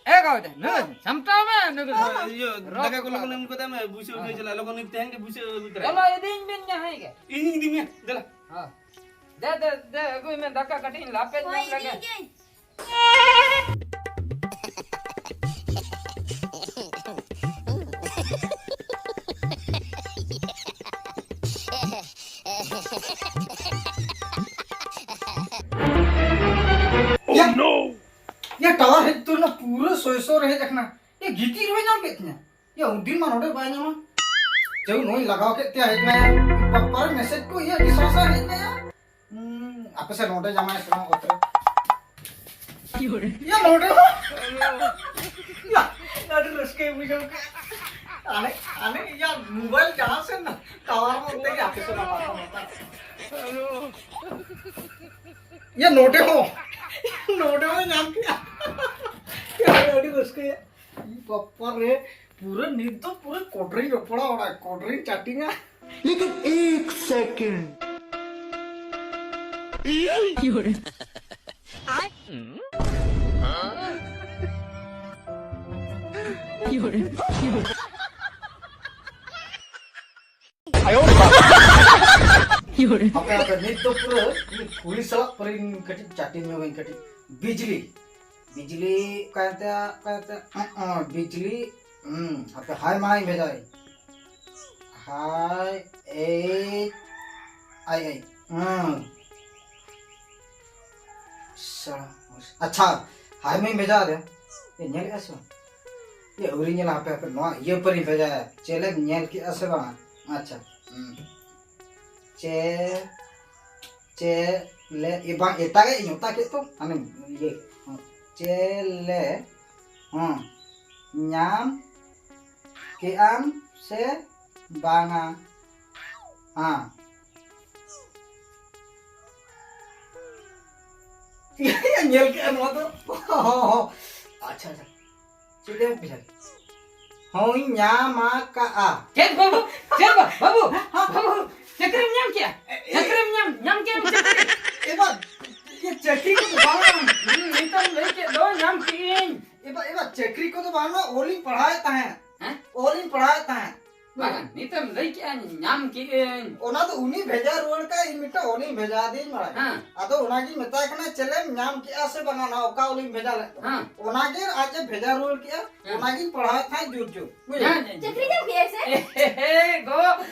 ᱮ ᱜᱚ, ᱱᱩᱭ ᱥᱟᱢᱴᱟᱣ ᱢᱮ, ᱱᱩᱭ ᱫᱚ᱾ ᱤᱭᱟᱹ, ᱨᱚ ᱫᱟᱠᱟ ᱠᱚ ᱠᱚᱯᱟ᱾ ᱞᱚᱜᱚᱱ ᱮᱢ ᱠᱟᱛᱮ ᱢᱮ, ᱵᱩᱥᱟᱹ ᱩᱴᱷᱟᱹ ᱦᱮᱸ᱾ ᱪᱟᱞᱟᱜ, ᱞᱚᱜᱚᱱ ᱛᱮᱦᱮᱧ ᱜᱮ ᱵᱩᱥᱟᱹ ᱟᱹᱜᱩ ᱛᱚᱨᱟᱭ ᱪᱚᱞᱚ, ᱢᱮ᱾ ᱤᱫᱤᱧ ᱵᱤᱱ ᱡᱟᱦᱟᱸᱭ ᱜᱮ᱾ ᱤᱧᱤᱧ ᱤᱫᱤ ᱢᱮᱭᱟ, ᱫᱮᱞᱟ᱾ ᱦᱮᱸ᱾ ᱫᱮ, ᱫᱮ, ᱫᱮ, ᱟᱹᱜᱩᱭ ᱢᱮ, ᱫᱟᱠᱟ ᱠᱟᱹᱴᱤᱡ ᱤᱧ ᱞᱟᱯᱮ ᱦᱳᱭ, ᱧᱚᱜ ᱞᱮᱜᱮ᱾ ᱤᱫᱤᱭᱮᱫ ᱜᱤᱭᱟᱹᱧ᱾ Oh no! ᱭᱟ, ᱴᱟᱣᱟᱨ ᱦᱮᱡ ᱩᱛᱟᱹᱨ ᱮᱱᱟ, ᱯᱩᱨᱟᱹ ᱥᱚᱭ ᱥᱚ ᱨᱮ ᱦᱮᱡ ᱟᱠᱟᱱᱟ᱾ ᱭᱟ, ᱜᱤᱛᱤᱡ ᱨᱮᱦᱚᱸ ᱧᱟᱢ ᱠᱮᱫ ᱛᱤᱧᱟ᱾ ᱭᱟ, ᱩᱱᱫᱤᱱ ᱢᱟ ᱱᱚᱰᱮ ᱵᱟᱭ ᱧᱟᱢᱟ᱾ ᱡᱟᱭᱦᱳᱠ, ᱱᱚᱜᱼᱚᱭ ᱞᱟᱜᱟᱣ ᱠᱮᱫ ᱛᱮ ᱦᱮᱡ ᱮᱱᱟᱭᱟ᱾ ᱯᱟᱯᱟ ᱨᱮ ᱢᱮᱥᱮᱡᱽ ᱠᱚ, ᱭᱟ, ᱟᱹᱰᱤ ᱥᱟᱶ ᱥᱟᱶ ᱦᱮᱡ ᱮᱱᱟᱭᱟ᱾ ᱦᱩᱸ, ᱟᱯᱮ ᱥᱮᱫ ᱱᱚᱰᱮ ᱡᱟᱢᱟᱭ ᱥᱮ ᱵᱟᱝ ᱚᱛᱨᱮ? ᱭᱟ, ᱱᱚᱰᱮ ᱦᱚᱸ᱾ ᱭᱟ, ᱟᱹᱰᱤ ᱨᱟᱹᱥᱠᱟᱹᱭ ᱵᱩᱡᱷᱟᱹᱣ ᱠᱮᱫ᱾ ᱟᱞᱮ, ᱟᱞᱮ, ᱭᱟ, ᱢᱳᱵᱟᱭᱤᱞ ᱡᱟᱦᱟᱸ ᱥᱮᱫ ᱱᱟ, ᱴᱟᱣᱟᱨ ᱢᱚᱱᱛᱮ ᱜᱮ ᱟᱯᱮ ᱥᱮᱫ ᱱᱟ ᱯᱟᱛᱟ ᱢᱟᱛᱟ᱾ ᱭᱟ, ᱱᱚᱰᱮ ᱦᱚᱸ, ᱱᱚᱰᱮ ᱦᱚᱸ ᱧᱟᱢ ᱠᱮᱫᱟ᱾ ᱭᱟ, ᱟᱹᱰᱤ ᱨᱟᱹᱥᱠᱟᱹ ᱭᱟ᱾ ᱵᱟᱯᱟ ᱨᱮ, ᱯᱩᱨᱟᱹ ᱱᱤᱛ ᱫᱚ ᱯᱩᱨᱟᱹ ᱠᱚᱰᱨᱤᱧ ᱨᱚᱯᱚᱲᱟ, ᱚᱲᱟᱜ ᱠᱚᱰᱨᱤᱧ ᱪᱟᱴᱤᱝᱟ᱾ ᱞᱮᱠᱤᱱ ᱮᱠ ᱥᱮᱠᱮᱱᱰ᱾ ᱦᱟᱯᱮ, ᱦᱟᱯᱮ, ᱱᱤᱛ ᱫᱚ ᱯᱩᱨᱟᱹ ᱩᱱᱤ ᱠᱩᱲᱤ ᱥᱟᱞᱟᱜ ᱯᱟᱹᱨᱤᱧ ᱠᱟᱹᱴᱤᱡ ᱪᱟᱴᱤᱝ ᱧᱚᱜᱟᱹᱧ ᱠᱟᱹᱴᱤᱡ᱾ ᱵᱤᱡᱽᱞᱤ, ᱵᱤᱡᱽᱞᱤ ᱚᱠᱟᱭᱮᱱ ᱛᱟᱭᱟ, ᱚᱠᱟᱭᱮᱱ ᱛᱟᱭᱟ? ᱚᱸ, ᱚᱸ, ᱵᱤᱡᱽᱞᱤ, ᱦᱩᱸ, ᱦᱟᱯᱮ, ᱦᱟᱭ ᱢᱟᱭ ᱵᱷᱮᱡᱟᱭ᱾ ᱦᱟᱭ, ᱮᱭ, ᱟᱭ, ᱟᱭ, ᱦᱩᱸ᱾ ᱥᱟ-, ᱟᱪᱪᱷᱟ, ᱦᱟᱭ ᱢᱟᱭ ᱵᱷᱮᱡᱟ ᱟᱫᱮᱭᱟ᱾ ᱮ, ᱧᱮᱞᱮᱜᱼᱟ ᱥᱮ ᱵᱟᱝ? ᱮ, ᱟᱹᱣᱨᱤ ᱧᱮᱞᱟ, ᱦᱟᱯᱮ, ᱦᱟᱯᱮ, ᱱᱚᱣᱟ ᱤᱭᱟᱹ ᱯᱟᱹᱨᱤᱧ ᱵᱷᱮᱡᱟᱭᱟ᱾ ᱪᱮᱞᱮᱢ ᱧᱮᱞ ᱠᱮᱜᱼᱟ ᱥᱮ ᱵᱟᱝ? ᱟᱪᱪᱷᱟ, ᱦᱩᱸ᱾ ᱪᱮ, ᱪᱮ, ᱞᱮ, ᱮ, ᱵᱟᱝ, ᱮᱴᱟᱜᱟᱜ ᱤᱧ ᱚᱛᱟ ᱠᱮᱫ ᱛᱚ, ᱦᱟᱱᱮ ᱤᱭᱟᱹ, ᱦᱚᱸ᱾ ᱪᱮ, ᱞᱮ, ᱦᱚᱸ᱾ ᱧᱟᱢ ᱠᱮᱜᱼᱟᱢ ᱥᱮ ᱵᱟᱝᱟ? ᱦᱮᱸ᱾ ᱧᱮᱞ ᱠᱮᱜᱼᱟ ᱱᱚᱣᱟ ᱫᱚ᱾ ᱟᱪᱪᱷᱟ, ᱟᱪᱪᱷᱟ᱾ ᱪᱮᱫ ᱮᱢ ᱯᱮ? ᱦᱚᱸᱧ ᱧᱟᱢ ᱟᱠᱟᱜᱼᱟ᱾ ᱪᱮᱫ ᱵᱟᱹᱵᱩ? ᱪᱮᱫ ᱵᱟ-, ᱵᱟᱹᱵᱩ? ᱦᱮᱸ? ᱵᱟᱹᱵᱩ, ᱪᱟᱹᱠᱨᱤᱢ ᱧᱟᱢ ᱠᱮᱜᱼᱟ? ᱮ-, ᱮ-, ᱪᱟᱹᱠᱨᱤᱢ ᱧᱟᱢ, ᱧᱟᱢ ᱠᱮᱜᱼᱟᱢ ᱪᱟᱹᱠᱨᱤ? ᱮ ᱵᱟ, ᱤᱭᱟᱹ ᱪᱟᱹᱠᱨᱤ ᱠᱚᱫᱚ ᱵᱟᱝ᱾ ᱦᱩᱸ, ᱱᱤᱛᱚᱜ ᱞᱟᱹᱭ ᱠᱮᱫ ᱫᱚ ᱧᱟᱢ ᱠᱮᱜᱼᱟᱹᱧ᱾ ᱮ ᱵᱟ, ᱮ ᱵᱟ, ᱪᱟᱹᱠᱨᱤ ᱠᱚᱫᱚ ᱵᱟᱝ, ᱚᱞᱤᱧ ᱯᱟᱲᱦᱟᱣᱮᱫ ᱛᱟᱦᱮᱸᱫ᱾ ᱦᱮᱸ? ᱚᱞᱤᱧ ᱯᱟᱲᱦᱟᱣᱮᱫ ᱛᱟᱦᱮᱸᱫ᱾ ᱵᱟᱝᱟ, ᱱᱤᱛᱚᱜ ᱞᱟᱹᱭ ᱠᱮᱜᱼᱟ ᱧᱟᱢ ᱠᱮᱜᱼᱟᱹᱧ᱾ ᱚᱱᱟ ᱫᱚ ᱩᱱᱤ ᱵᱷᱮᱡᱟ ᱨᱩᱣᱟᱹᱲ ᱠᱟᱜ, ᱤᱧ ᱢᱤᱫᱴᱟᱝ ᱚᱞᱤᱧ ᱵᱷᱮᱡᱟ ᱟᱫᱮᱭᱟᱹᱧ ᱢᱟᱲᱟᱝ᱾ ᱦᱮᱸ᱾ ᱟᱫᱚ ᱚᱱᱟᱜᱤᱧ ᱢᱮᱛᱟᱭ ᱠᱟᱱᱟ, ᱪᱮᱞᱮᱢ ᱧᱟᱢ ᱠᱮᱜᱼᱟ ᱥᱮ ᱵᱟᱝᱟ, ᱚᱱᱟ ᱚᱠᱟ ᱚᱞᱤᱧ ᱵᱷᱮᱡᱟ ᱞᱮᱫ ᱫᱚ? ᱦᱮᱸ᱾ ᱚᱱᱟᱜᱮ ᱟᱡ ᱮ ᱵᱷᱮᱡᱟ ᱨᱩᱣᱟᱹᱲ ᱠᱮᱜᱼᱟ, ᱦᱮᱸ᱾ ᱚᱱᱟᱜᱤᱧ ᱯᱟᱲᱦᱟᱣᱮᱫ ᱛᱟᱦᱮᱸᱫ ᱡᱳᱨ ᱡᱳᱨ᱾ ᱵᱩᱡᱷᱟᱹᱣ? ᱦᱮᱸ, ᱦᱮᱸ᱾ ᱪᱟᱹᱠᱨᱤ ᱧᱟᱢ ᱠᱮᱜᱼᱟᱭ ᱥᱮ? ᱮ ᱦᱮ ᱦᱮ ᱜᱚ,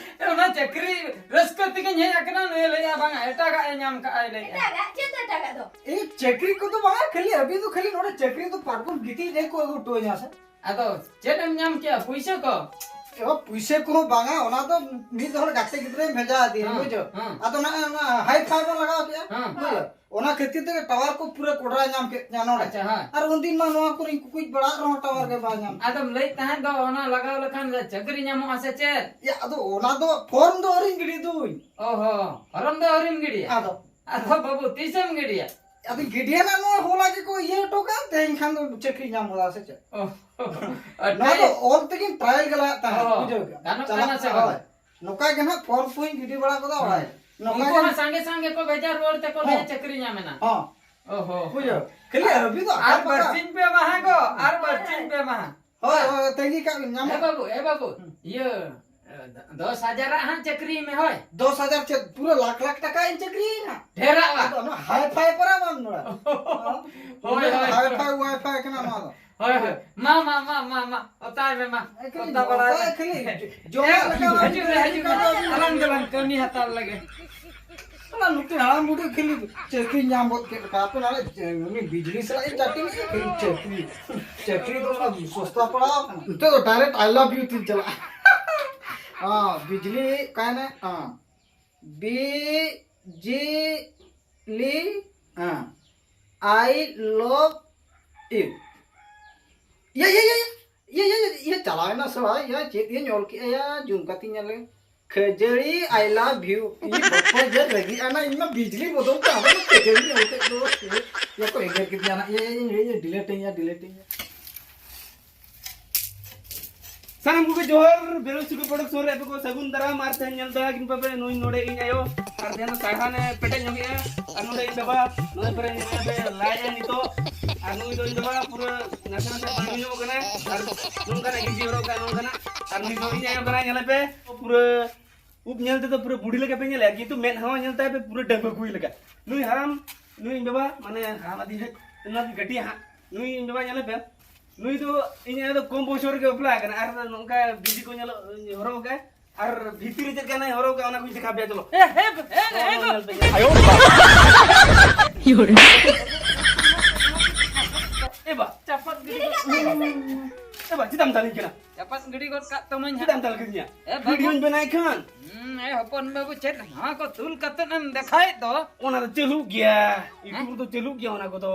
ᱚᱱᱟ ᱪᱟᱹᱠᱨᱤ ᱨᱟᱹᱥᱠᱟᱹ ᱛᱮᱜᱮᱧ ᱦᱮᱡ ᱟᱠᱟᱱᱟ, ᱱᱩᱭᱮ ᱞᱟᱹᱭᱮᱜᱼᱟ ᱵᱟᱝᱟ, ᱮᱴᱟᱜᱟᱜ ᱮ ᱧᱟᱢ ᱠᱟᱜᱼᱟᱭ ᱞᱟᱹᱭᱮᱜᱼᱟ᱾ ᱮᱴᱟᱜᱟᱜ? ᱪᱮᱫ ᱫᱚ ᱮᱴᱟᱜᱟᱜ ᱫᱚ? ᱮ, ᱪᱟᱹᱠᱨᱤ ᱠᱚᱫᱚ ᱵᱟᱝᱟ, ᱠᱷᱟᱹᱞᱤ ᱟᱹᱵᱤᱱ ᱫᱚ ᱠᱷᱟᱹᱞᱤ ᱱᱚᱰᱮ ᱪᱟᱹᱠᱨᱤ ᱫᱚ ᱯᱟᱨᱠᱚᱢ ᱜᱤᱛᱤᱡ ᱨᱮ ᱠᱚ ᱟᱹᱜᱩ ᱦᱚᱴᱚ ᱟᱹᱧᱟ ᱥᱮ? ᱟᱫᱚ ᱪᱮᱫ ᱮᱢ ᱧᱟᱢ ᱠᱮᱜᱼᱟ? ᱯᱩᱭᱥᱟᱹ ᱠᱚ? ᱮ ᱵᱟ, ᱯᱩᱭᱥᱟᱹ ᱠᱚᱦᱚᱸ ᱵᱟᱝᱟ, ᱚᱱᱟ ᱫᱚ ᱢᱤᱫ ᱦᱚᱲ ᱜᱟᱛᱮ ᱜᱤᱫᱽᱨᱟᱹᱭ ᱵᱷᱮᱡᱟ ᱟᱫᱮᱭᱟ, ᱦᱮᱸ, ᱵᱩᱡᱷᱟᱹᱣ? ᱦᱮᱸ᱾ ᱟᱫᱚ ᱱᱟᱜ ᱚᱱᱟ ᱦᱟᱭ ᱯᱷᱟᱭ ᱵᱚᱱ ᱞᱟᱜᱟᱣ ᱠᱮᱜᱼᱟ, ᱦᱮᱸ᱾ ᱵᱩᱡᱷᱟᱹᱣ? ᱚᱱᱟ ᱠᱷᱟᱹᱛᱤᱨ ᱛᱮᱜᱮ ᱴᱟᱣᱟᱨ ᱠᱚ ᱯᱩᱨᱟᱹ ᱠᱚᱰᱨᱟ ᱧᱟᱢ ᱠᱮᱫ ᱛᱤᱧᱟ ᱱᱚᱰᱮ᱾ ᱟᱪᱪᱷᱟ, ᱦᱮᱸ᱾ ᱟᱨ ᱩᱱᱫᱤᱱ ᱢᱟ ᱱᱚᱣᱟ ᱠᱚᱨᱮᱧ ᱠᱩᱠᱩᱡ ᱵᱟᱲᱟᱜ ᱨᱮᱦᱚᱸ ᱴᱟᱣᱟᱨ ᱜᱮ ᱵᱟᱭ ᱧᱟᱢ᱾ ᱟᱫᱚᱢ ᱞᱟᱹᱭᱮᱫ ᱛᱟᱦᱮᱸᱫ ᱫᱚ ᱚᱱᱟ ᱞᱟᱜᱟᱣ ᱞᱮᱠᱷᱟᱱ ᱪᱟᱹᱠᱨᱤ ᱧᱟᱢᱚᱜᱼᱟ ᱥᱮ ᱪᱮᱫ? ᱭᱟ, ᱟᱫᱚ ᱚᱱᱟ ᱫᱚ ᱯᱷᱚᱨᱢ ᱫᱚ ᱟᱹᱣᱨᱤᱧ ᱜᱤᱰᱤ ᱫᱩᱧ᱾ ᱚ ᱦᱚᱸ, ᱯᱷᱚᱨᱢ ᱫᱚ ᱟᱹᱣᱨᱤᱢ ᱜᱤᱰᱤᱭᱟ? ᱟᱫᱚ ᱟᱫᱚ ᱵᱟᱹᱵᱩ, ᱛᱤᱥᱮᱢ ᱜᱤᱰᱤᱭᱟ? ᱟᱫᱚ ᱜᱤᱰᱤᱭᱟ ᱱᱟ, ᱱᱚᱣᱟ ᱦᱚᱞᱟ ᱜᱮᱠᱚ ᱤᱭᱟᱹ ᱦᱚᱴᱚ ᱠᱟᱜ, ᱛᱮᱦᱮᱧ ᱠᱷᱟᱱ ᱫᱚ ᱪᱟᱹᱠᱨᱤ ᱧᱟᱢ ᱠᱟᱫᱟ ᱥᱮ ᱪᱮᱫ? ᱚ, ᱱᱚᱣᱟ ᱫᱚ ᱚᱞ ᱛᱮᱜᱤᱧ ᱴᱨᱟᱭᱟᱞ ᱜᱮ ᱞᱟᱜᱟᱜ ᱛᱟᱦᱮᱸᱫ, ᱚ, ᱵᱩᱡᱷᱟᱹᱣ ᱠᱮᱫᱟᱢ? ᱜᱟᱱᱚᱜ ᱪᱟᱞᱟᱜ ᱠᱟᱱᱟ ᱥᱮ ᱠᱟᱱᱟ, ᱵᱟᱝ? ᱦᱳᱭ᱾ ᱱᱚᱝᱠᱟ ᱜᱮ ᱱᱟᱦᱟᱜ ᱯᱷᱚᱨᱢ ᱠᱚᱧ ᱜᱤᱰᱤ ᱵᱟᱲᱟ ᱠᱟᱫᱟ ᱚᱲᱟᱜ ᱨᱮ᱾ ᱦᱩᱸ᱾ ᱱᱚᱝᱠᱟ ᱩᱱᱠᱩ ᱜᱮ ᱦᱚᱸ ᱥᱟᱸᱜᱮ ᱥᱟᱸᱜᱮ ᱠᱚ ᱵᱷᱮᱡᱟ ᱨᱩᱣᱟᱹᱲ ᱛᱮᱠᱚ ᱞᱟᱹᱭᱟ ᱦᱚᱸ᱾ ᱪᱟᱹᱠᱨᱤ ᱧᱟᱢ ᱮᱱᱟ᱾ ᱦᱚᱸ᱾ ᱚ ᱦᱚ᱾ ᱵᱩᱡᱷᱟᱹᱣ? ᱠᱷᱟᱹᱞᱤ ᱟᱹᱵᱤᱱ ᱫᱚ ᱟᱨ ᱟᱠᱟ ᱯᱟᱠᱟ? ᱵᱟᱨᱥᱤᱧ ᱯᱮ ᱢᱟᱦᱟ ᱜᱚ, ᱟᱨ ᱵᱟᱨᱥᱤᱧ ᱯᱮ ᱢᱟᱦᱟ᱾ ᱦᱳᱭ, ᱦᱳᱭ, ᱛᱟᱺᱜᱤ ᱠᱟᱜ ᱵᱤᱱ, ᱧᱟᱢᱚᱜ᱾ ᱮ ᱵᱟᱹᱵᱩ, ᱮ ᱵᱟᱹᱵᱩ, ᱦᱩᱸ᱾ ᱤᱭᱟᱹ, ᱫᱚᱥ ᱦᱟᱡᱟᱨᱟᱜ ᱦᱟᱸᱜ ᱪᱟᱹᱠᱨᱤᱭ ᱢᱮ, ᱦᱳᱭ᱾ ᱫᱚᱥ ᱦᱟᱡᱟᱨ ᱪᱮᱫ? ᱯᱩᱨᱟᱹ ᱞᱟᱠᱷ ᱞᱟᱠᱷ ᱴᱟᱠᱟ ᱤᱧ ᱪᱟᱹᱠᱨᱤᱭᱮᱱᱟ᱾ ᱰᱷᱮᱨᱟᱜ ᱵᱟ? ᱟᱫᱚ ᱚᱱᱟ ᱦᱟᱭ ᱯᱷᱟᱭ ᱯᱟᱨᱟ ᱵᱟᱝ ᱱᱚᱲᱟ᱾ ᱦᱳᱭ, ᱦᱳᱭ᱾ ᱦᱟᱭ ᱯᱷᱟᱭ ᱣᱟᱭ ᱯᱷᱟᱭ ᱠᱟᱱᱟ ᱱᱚᱣᱟ ᱫᱚ᱾ ᱦᱳᱭ, ᱦᱳᱭ᱾ ᱢᱟ, ᱢᱟ, ᱢᱟ, ᱢᱟ, ᱢᱟ, ᱚᱛᱟᱭ ᱢᱮ, ᱢᱟ᱾ ᱮ, ᱠᱷᱟᱹᱞᱤ ᱚᱛᱟ ᱵᱟᱲᱟᱭ ᱱᱚᱝᱠᱟ ᱢᱮ᱾ ᱠᱷᱟᱹᱞᱤ ᱡᱚᱢᱟᱜ ᱞᱮᱠᱟ ᱵᱟᱝ ᱦᱤᱡᱩᱜ ᱨᱮ, ᱦᱤᱡᱩᱜ ᱨᱮ᱾ ᱟᱞᱟᱝ ᱫᱚᱞᱟᱝ ᱠᱟᱹᱢᱤ ᱦᱟᱛᱟᱲ ᱞᱮᱜᱮ᱾ ᱚᱱᱟ ᱱᱩᱠᱤᱱ ᱦᱟᱲᱟᱢ ᱵᱩᱰᱷᱤ ᱠᱷᱟᱹᱞᱤ ᱪᱟᱹᱠᱨᱤ ᱧᱟᱢ ᱜᱚᱫ ᱠᱮᱫ ᱞᱮᱠᱟ᱾ ᱟᱯᱮ ᱱᱚᱰᱮ ᱩᱱᱤ ᱵᱤᱡᱽᱞᱤ ᱥᱟᱞᱟᱜ ᱤᱧ ᱪᱟᱹᱴᱤ ᱞᱮᱫᱼᱟ, ᱠᱷᱟᱹᱞᱤ ᱪᱟᱹᱠᱨᱤ᱾ ᱪᱟᱹᱠᱨᱤ ᱫᱚ ᱚᱱᱟ ᱥᱚᱥᱛᱟ ᱯᱟᱲᱟᱣ ᱠᱟᱱᱟ᱾ ᱱᱤᱛᱚᱜ ᱫᱚ direct I love you ᱛᱤᱧ ᱪᱟᱞᱟᱜᱼᱟ᱾ ᱦᱚᱸ, ᱵᱤᱡᱽᱞᱤ ᱚᱠᱟᱭᱮᱱᱟᱭ? ᱦᱚᱸ᱾ ᱵᱤ ᱡᱤ ᱞᱤ, ᱦᱮᱸ, I love you. ᱤᱭᱟᱹ, ᱤᱭᱟᱹ, ᱤᱭᱟᱹ, ᱤᱭᱟᱹ, ᱤᱭᱟᱹ, ᱤᱭᱟᱹ, ᱤᱭᱟᱹ, ᱪᱟᱞᱟᱣᱮᱱᱟ ᱥᱟᱞᱟ, ᱤᱭᱟᱹ, ᱪᱮᱫ ᱤᱭᱟᱹᱧ ᱚᱞ ᱠᱮᱜᱼᱟ, ᱭᱟ, zoom ᱠᱟᱛᱮᱧ ᱧᱮᱞ ᱞᱮᱜᱮ᱾ ᱠᱷᱟᱹᱡᱟᱹᱲᱤ, I love you. ᱤᱧ ᱵᱚᱠᱚ ᱡᱮ ᱨᱟᱹᱜᱤᱜ ᱟᱱᱟ, ᱤᱧ ᱢᱟ ᱵᱤᱡᱽᱞᱤ ᱵᱚᱫᱚᱞ ᱛᱮ ᱟᱵᱟᱨ ᱠᱷᱟᱹᱡᱟᱹᱲᱤᱧ ᱚᱞ ᱠᱮᱫ ᱫᱚ᱾ ᱤᱭᱟᱹ ᱠᱚ ᱮᱜᱮᱨ ᱠᱤᱫᱤᱧᱟ ᱱᱟ, ᱤᱭᱟᱹ, ᱤᱭᱟᱹ, ᱤᱭᱟᱹ, delete ᱤᱧ, delete ᱤᱧ᱾ ᱥᱟᱱᱟᱢ ᱠᱚᱜᱮ ᱡᱚᱦᱟᱨ, ᱵᱮᱨᱚᱞ ᱥᱤᱠᱩ production ᱨᱮ ᱟᱯᱮ ᱠᱚ ᱥᱟᱹᱜᱩᱱ ᱫᱟᱨᱟᱢ᱾ ᱟᱨ ᱛᱮᱦᱮᱧ ᱧᱮᱞ ᱫᱟᱲᱮᱭᱟᱜ ᱠᱤᱱ ᱯᱮ ᱱᱩᱭ ᱱᱚᱰᱮ ᱤᱧ ᱟᱭᱳ, ᱟᱨ ᱛᱮᱦᱮᱧ ᱫᱚ ᱥᱟᱲᱦᱟᱱᱮ ᱯᱮᱴᱮᱡ ᱧᱚᱜᱮᱜᱼᱟ, ᱟᱨ ᱱᱚᱰᱮ ᱤᱧ ᱵᱟᱵᱟ, ᱱᱚᱜᱼᱚᱭ ᱯᱮᱨᱮ ᱧᱮᱞ ᱯᱮ ᱞᱟᱭᱮᱜᱼᱟ ᱱᱤᱛᱚᱜ, ᱟᱨ ᱱᱩᱭ ᱫᱚ ᱤᱧ ᱵᱟᱵᱟ ᱯᱩᱨᱟᱹ ᱱᱟᱥᱮ ᱱᱟᱥᱮ ᱵᱟᱝ ᱧᱚᱜ ᱠᱟᱱᱟ, ᱟᱨ ᱱᱚᱝᱠᱟᱱᱟᱜ ᱜᱮᱧᱡᱤ ᱦᱚᱨᱚᱜ ᱠᱟᱜᱼᱟ ᱱᱚᱝᱠᱟᱱᱟᱜ, ᱟᱨ ᱱᱩᱭ ᱫᱚ ᱤᱧ ᱟᱭᱳ ᱠᱟᱱᱟᱭ, ᱧᱮᱞᱮ ᱯᱮ ᱯᱩᱨᱟᱹ ᱩᱵ ᱧᱮᱞ ᱛᱮᱫᱚ ᱯᱩᱨᱟᱹ ᱵᱩᱰᱷᱤ ᱞᱮᱠᱟ ᱯᱮ ᱧᱮᱞᱮᱭᱟ, ᱠᱤᱱᱛᱩ ᱢᱮᱫ ᱦᱚᱸ ᱧᱮᱞ ᱛᱟᱭ ᱯᱮ ᱯᱩᱨᱟᱹ ᱰᱟᱺᱜᱩᱣᱟᱹ ᱠᱩᱲᱤ ᱞᱮᱠᱟ᱾ ᱱᱩᱭ ᱦᱟᱲᱟᱢ, ᱱᱩᱭ ᱤᱧ ᱵᱟᱵᱟ, ᱢᱟᱱᱮ ᱦᱟᱲᱟᱢ ᱟᱹᱫᱤ ᱦᱮᱡ, ᱱᱩᱭ ᱠᱟᱹᱴᱤᱡ ᱦᱟᱸᱜ, ᱱᱩᱭ ᱤᱧ ᱵᱟᱵᱟ ᱧᱮᱞᱮ ᱯᱮ, ᱱᱩᱭ ᱫᱚ ᱤᱧ ᱟᱭᱳ ᱫᱚ ᱠᱚᱢ ᱵᱚᱭᱚᱥ ᱨᱮᱜᱮ ᱵᱟᱯᱞᱟ ᱟᱠᱟᱱᱟ, ᱟᱨ ᱱᱚᱝᱠᱟ ᱵᱤᱡᱤ ᱠᱚ ᱧᱮᱞᱚᱜ ᱦᱚᱨᱚᱜ ᱟᱠᱟᱫ, ᱟᱨ ᱵᱷᱤᱛᱤᱨ ᱨᱮ ᱪᱮᱫ ᱞᱮᱠᱟᱱᱟᱜ ᱦᱚᱨᱚᱜ ᱟᱠᱟᱫ ᱚᱱᱟ ᱠᱚᱧ ᱫᱮᱠᱷᱟᱣ ᱯᱮᱭᱟ, ᱪᱚᱞᱚ᱾ ᱮ, ᱦᱮ, ᱦᱮ, ᱦᱮ, ᱱᱚᱜᱼᱚᱭ ᱦᱮ, ᱧᱮᱞ ᱯᱮ, ᱧᱮᱞ ᱯᱮ᱾ ᱟᱭᱳ ᱵᱟᱵᱟ᱾ ᱮ ᱵᱟ᱾ ᱪᱟᱯᱟᱫ ᱜᱤᱰᱤ ᱜᱚᱫ ᱠᱟᱜ ᱛᱟᱢᱟᱧ ᱦᱟᱸᱜ᱾ ᱪᱮᱫᱟᱜ ᱮᱢ ᱫᱟᱞᱤᱧ ᱠᱟᱱᱟ? ᱪᱟᱯᱟᱫ ᱜᱤᱰᱤ ᱜᱚᱫ ᱠᱟᱜ ᱛᱟᱢᱟᱧ ᱦᱟᱸᱜ᱾ ᱪᱮᱫᱟᱜ ᱮᱢ ᱫᱟᱞ ᱠᱤᱫᱤᱧᱟ? ᱮ ᱵᱟᱹᱵᱩ᱾ ᱵᱷᱤᱰᱤᱭᱳᱧ ᱵᱮᱱᱟᱣᱮᱫ ᱠᱷᱟᱱ᱾ ᱦᱩᱸ, ᱮ ᱦᱚᱯᱚᱱ ᱵᱟᱹᱵᱩ, ᱪᱮᱫ ᱱᱚᱣᱟ ᱠᱚ ᱛᱩᱞ ᱠᱟᱛᱮᱫ ᱮᱢ ᱫᱮᱠᱷᱟᱣᱮᱫ ᱫᱚ? ᱚᱱᱟ ᱫᱚ ᱪᱟᱹᱞᱩᱜ ᱜᱮᱭᱟ, ᱦᱮᱸ? YouTube ᱨᱮᱫᱚ ᱪᱟᱹᱞᱩᱜ ᱜᱮᱭᱟ ᱚᱱᱟ ᱠᱚᱫᱚ᱾